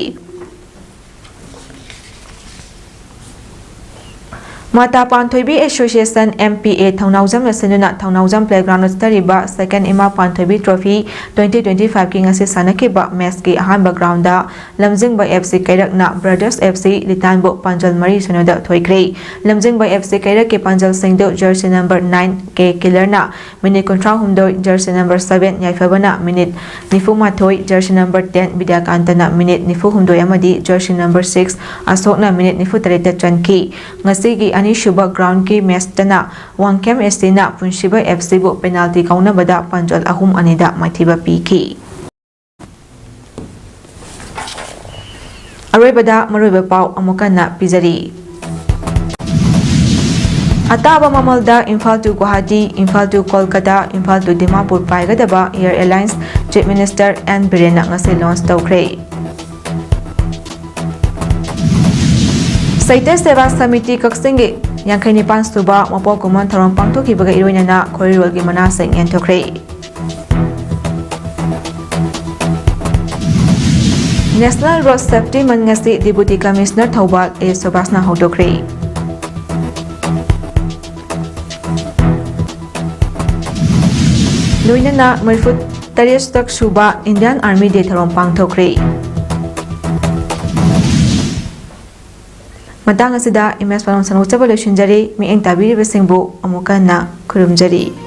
ꯃꯥꯇꯥ ꯄꯥꯟꯊꯣꯏꯕꯤ ꯑꯦꯁꯣꯁꯤꯌꯦꯁꯟ, ꯑꯦꯝ ꯄꯤ ꯑꯦ, ꯊꯧꯅꯥꯎꯖꯝꯅ ꯁꯤꯟꯗꯨꯅ ꯊꯧꯅꯥꯎꯖꯝ ꯄ꯭ꯂꯦꯒ꯭ꯔꯥꯎꯟꯗ ꯆꯠꯊꯔꯤꯕ ꯁꯦꯀꯦꯟ ꯏꯃꯥ ꯄꯥꯟꯊꯣꯏꯕꯤ ꯇ꯭ꯔꯣꯐꯤ ꯇ꯭ꯋꯦꯟꯇꯤ ꯇ꯭ꯋꯦꯟꯇꯤ ꯐꯥꯏꯚꯀꯤ ꯉꯁꯤ ꯁꯥꯟꯅꯈꯤꯕ ꯃꯦꯆꯀꯤ ꯑꯍꯥꯟꯕ ꯒ꯭ꯔꯥꯎꯟꯗ ꯂꯝꯖꯤꯡꯕ ꯑꯦꯐ ꯁꯤ ꯀꯩꯔꯛꯅ ꯕ꯭ꯔꯗꯔꯁ ꯑꯦꯐ ꯁꯤ ꯂꯤꯇꯥꯟꯕꯨ ꯄꯥꯟꯖꯜ ꯃꯔꯤ ꯁꯤꯅꯣꯗ ꯊꯣꯏꯈ꯭ꯔꯦ꯫ ꯂꯝꯖꯤꯡꯕ ꯑꯦꯐ ꯁꯤ ꯀꯩꯔꯛꯀꯤ ꯄꯥꯟꯖꯜꯁꯤꯡꯗꯨ ꯖꯔꯁꯤ ꯅꯝꯕꯔ ꯅꯥꯏꯟ ꯀꯦ ꯀꯤꯂꯔꯅ ꯃꯤꯅꯤꯠ ꯀꯨꯟꯊ꯭ꯔꯥ ꯍꯨꯝꯗꯣꯏ, ꯖꯔꯁꯤ ꯅꯝꯕꯔ ꯁꯚꯦꯟ ꯌꯥꯏꯐꯕꯅ ꯃꯤꯅꯤꯠ ꯅꯤꯐꯨ ꯃꯥꯊꯣꯏ, ꯖꯔꯁꯤ ꯅꯝꯕꯔ ꯇꯦꯟ ꯕꯤꯗ꯭ꯌꯥꯀꯥꯟꯇꯅ ꯃꯤꯅꯤꯠ ꯅꯤꯐꯨ ꯍꯨꯝꯗꯣꯏ ꯑꯃꯗꯤ ꯖꯔꯁꯤ ꯅꯝꯕꯔ ꯁꯤꯛꯁ ꯑꯁꯣꯛꯅ ꯃꯤꯅꯤꯠ ꯅꯤꯐꯨ ꯇꯔꯦꯠꯇ ꯆꯟꯈꯤ꯫ ꯉꯁꯤꯒꯤ ꯑꯅꯤꯁꯨꯕ ꯒ꯭ꯔꯥꯎꯟꯒꯤ ꯃꯦꯆꯇꯅ ꯋꯥꯡꯈꯦꯝ ꯑꯦꯁ ꯇꯤꯅ ꯄꯨꯟꯁꯤꯕ ꯑꯦꯐ ꯁꯤꯕꯨ ꯄꯦꯅꯥꯜꯇꯤ ꯀꯥꯎꯅꯕꯗ ꯄꯥꯟꯖꯜ ꯑꯍꯨꯝ ꯑꯅꯤꯗ ꯃꯥꯏꯊꯤꯕ ꯄꯤꯈꯤ꯫ ꯑꯔꯣꯏꯕꯗ ꯃꯔꯨꯑꯣꯏꯕ ꯄꯥꯎ ꯑꯃꯨꯛ ꯍꯟꯅ ꯄꯤꯖꯔꯤ꯫ ꯑꯇꯥꯕ ꯃꯃꯜꯗ Imphal to Guwahati, Imphal to Kolkata, Imphal to Dimapur ꯄꯥꯏꯒꯗꯕ Air Alliance Chief Minister N ꯕꯤꯔꯦꯟꯅ ꯉꯁꯤ launch ꯇꯧꯈ꯭ꯔꯦ꯫ ꯁꯩꯇ ꯁꯦꯕꯥ ꯁꯃꯤꯇꯤ ꯀꯛꯆꯤꯡꯒꯤ ꯌꯥꯡꯈꯩ ꯅꯤꯄꯥꯟ ꯁꯨꯕ ꯃꯄꯣꯛ ꯀꯨꯝꯑꯣꯟ ꯊꯧꯔꯝ ꯄꯥꯡꯊꯣꯛꯈꯤꯕꯒ ꯏꯔꯣꯏꯅꯅ ꯈꯣꯏꯔꯣꯜꯒꯤ ꯃꯅꯥꯁꯤꯡ ꯌꯦꯟꯊꯣꯛꯈ꯭ꯔꯦ꯫ National Road Safety Month ꯉꯁꯤ Deputy Commissioner ꯊꯧꯕꯥꯜ ꯑꯦ ꯁꯨꯕꯥꯁꯅ ꯍꯧꯗꯣꯛꯈ꯭ꯔꯦ꯫ ꯂꯣꯏꯅꯅ ꯃꯔꯤꯐꯨ ꯇꯔꯦꯠ ꯁꯨꯕ Indian Army Day ꯊꯧꯔꯝ ꯄꯥꯡꯊꯣꯛꯈ꯭ꯔꯦ꯫ ꯃꯇꯥꯡ ꯑꯁꯤꯗ ꯏꯃꯦꯖ ꯄꯥꯎ ꯁꯟꯗꯣꯛꯆꯕ ꯂꯣꯏꯁꯤꯟꯖꯔꯤ꯫ ꯃꯤꯠꯌꯦꯡ ꯇꯥꯕꯤꯔꯤꯕꯁꯤꯡꯕꯨ ꯑꯃꯨꯛ ꯍꯟꯅ ꯈꯨꯔꯨꯝꯖꯔꯤ꯫